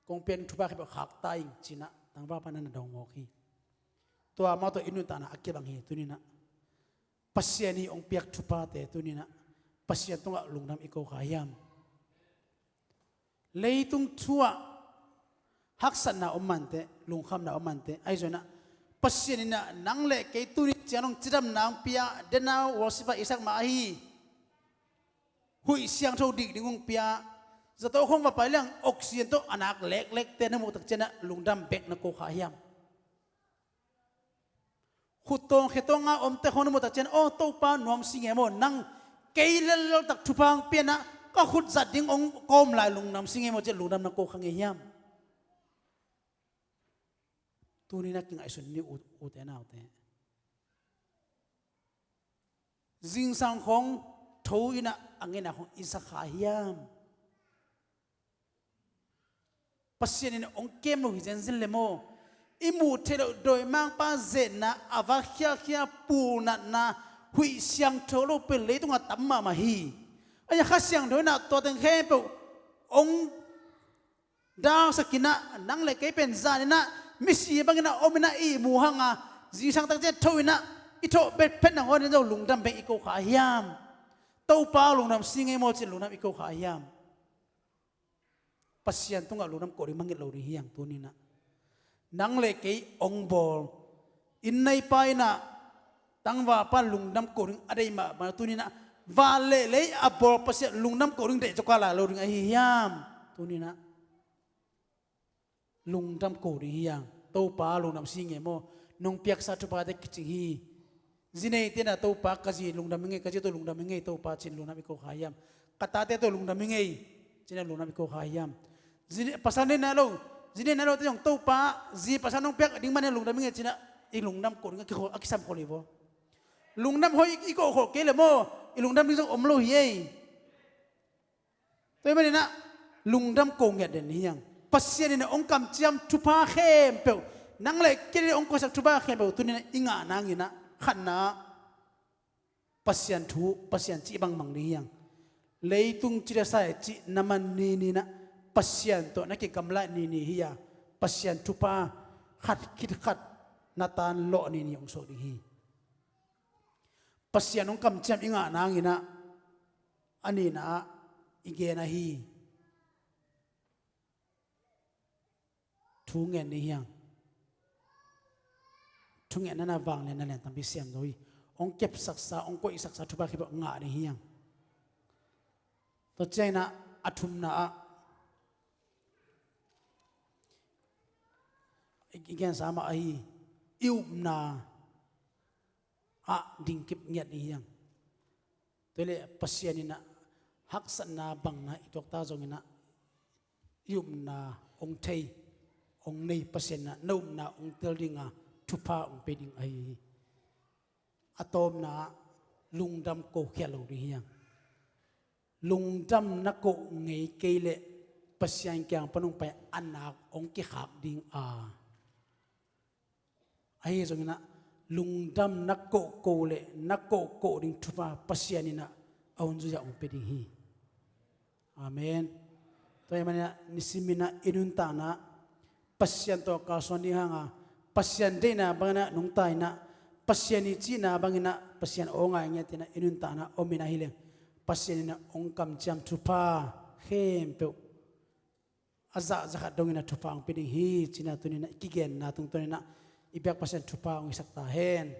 kong piak thupha khempeuh khak ta ing ci-in ah tangvalpa in ah na dawng mawk hi. Tua amau tawh i nuntakna a kibang hi. Tuni-in ah Pasian in hong piak thuphate tuni-in ah Pasian tungah lungdam i ko kha hiam? Leitung thu-ah haksatna om manteh, lungkhamna om manteh, ahi zongin ah Pasian in ah nang le kei tuni ciang hong cidamna hong pia, denau worship-a i sak mah ahi, huih siangtho dik ding hong pia, zato khawng va pai leng oxygen tawh a nak leklekte na muh tak ciang ah lungdam bek na ko kha hiam? Khut tawng khe tawng a omte khawng na muh tak ciang, "Aw Topa, nuam si nge maw, nang kei lellel tak thupha hong pia-in ah ka khut zat ding hong kawm lai, lungdam si nge maw," ci-in lungdam na ko kha ngei hiam? Tuni-in ah kingaihsun ni, u, ute naute. Zingsang khawng tho in ah a ngeina khawng i sa kha hiam? Pasian in hong kem lo hi zenzen le maw? I muh theih loh dawimangpa zetna, a va khiakhia, pulnatna, huih siangtho lo pen leitungah tam mahmah hi. Ahi a, Kha Siangtho in ah tua teng khempeuh hong dalsak in ah, nang le kei pen zan in ah misi bangin ah om in ah ihmu hang a, zingsang tak ciang tho in ah i thawh bek phet nangawn in zong lungdam bek i ko kha hiam? Topa, lungdam si nge maw, ci-in lungdam i ko kha hiam? Pasian tungah lungdam ko ding mangngilh lo ding hi hang tuni-in ah. Nang le kei hong bawl, i neipa in ah tangvalpa lungdam ko ding a deih mahmah tuni-in ah, van le lei a bawl Pasian lungdam ko ding deih zaw kha lai lo ding ahi hiam? Tuni-in ah lungdam ko ding hi hang. Topa, lungdam si nge maw, nong piaksa thuphate kicing hi. Zi neite in ah, "Topa, ka zi lungdam ing ei, ka zi tawh lungdam ing ei Topa," ci-in lungdam i ko kha hiam? "Ka tate tawh lungdam ing ei," ci-in ah lungdam i ko kha hiam? Zi ne-, pasal nei nai lo, zi nei nai lote zong, "Topa, zi pasal nong piak ding man in lungdam ing ei," ci-in ah i lungdam ko ding a kikhol, a kisam khol hi vaw. Lungdam hoih i ko khol kei leh maw, i lungdam ding zong om lo hi ei. Tua ahih manin ah lungdam ko ngiat den hi hang. Pasian in hong kamciam thupha khempeuh, nang le kei hong koihsak thupha khempeuh tuni-in ah i ngah nangin ah, khatna ah Pasian thu, Pasian cih bangmang ding hi hang. Leitung ci dasa e cih na man ni-in ah, Pasian tawh na kigamla ni-in hi a, Pasian thupha khat khit khat na tan lawh ni-in hong suak ding hi. Pasian hong kamciam i ngah nangin ah, a nihna ah i gen ahi, thu ngen ni hi hang. Thu ngen na na vang lian na lian tampi siam zo hi. Hong kepsaksa, hong koihsaksa thupha khempeuh ngah ni hi hang. Tua ciangin ah a thumna ah i, i gensa mah ahi, i upna ah dingkip ngiat ni hi hang. Tua leh Pasian in ah haksatna bangna i tuakta zongin ah, i upna hong thei, hong nei Pasian in ah na upna hong tel ding a, thupha hong pia ding ahi hi. A tawpna ah lungdam ko khial lo ding hi hang. Lungdam na ko ngei kei leh Pasian kiang pan hong pai a nak hong kikhak ding a, ahi zongin ah lungdam na ko ko leh na ko ko ding thupha Pasian in ah a hun zui ah hong pia ding hi. Amen. Tua ahih manin ah nisimin ah i nuntakna Pasian tawh kalsuan ding hanga, Pasian deihna bangin ah nungta in ah, Pasian i cihna bangin ah Pasian aw ngai ngiat in ah i nuntakna om in ah hi leng, Pasian in ah hong kamciam thupha khempeuh, a zah zakhat dongin ah thupha hong pia ding hi ci-in ah tuni-in ah i kigenna tungtawn in ah i biak Pasian thupha hong hisak ta hen.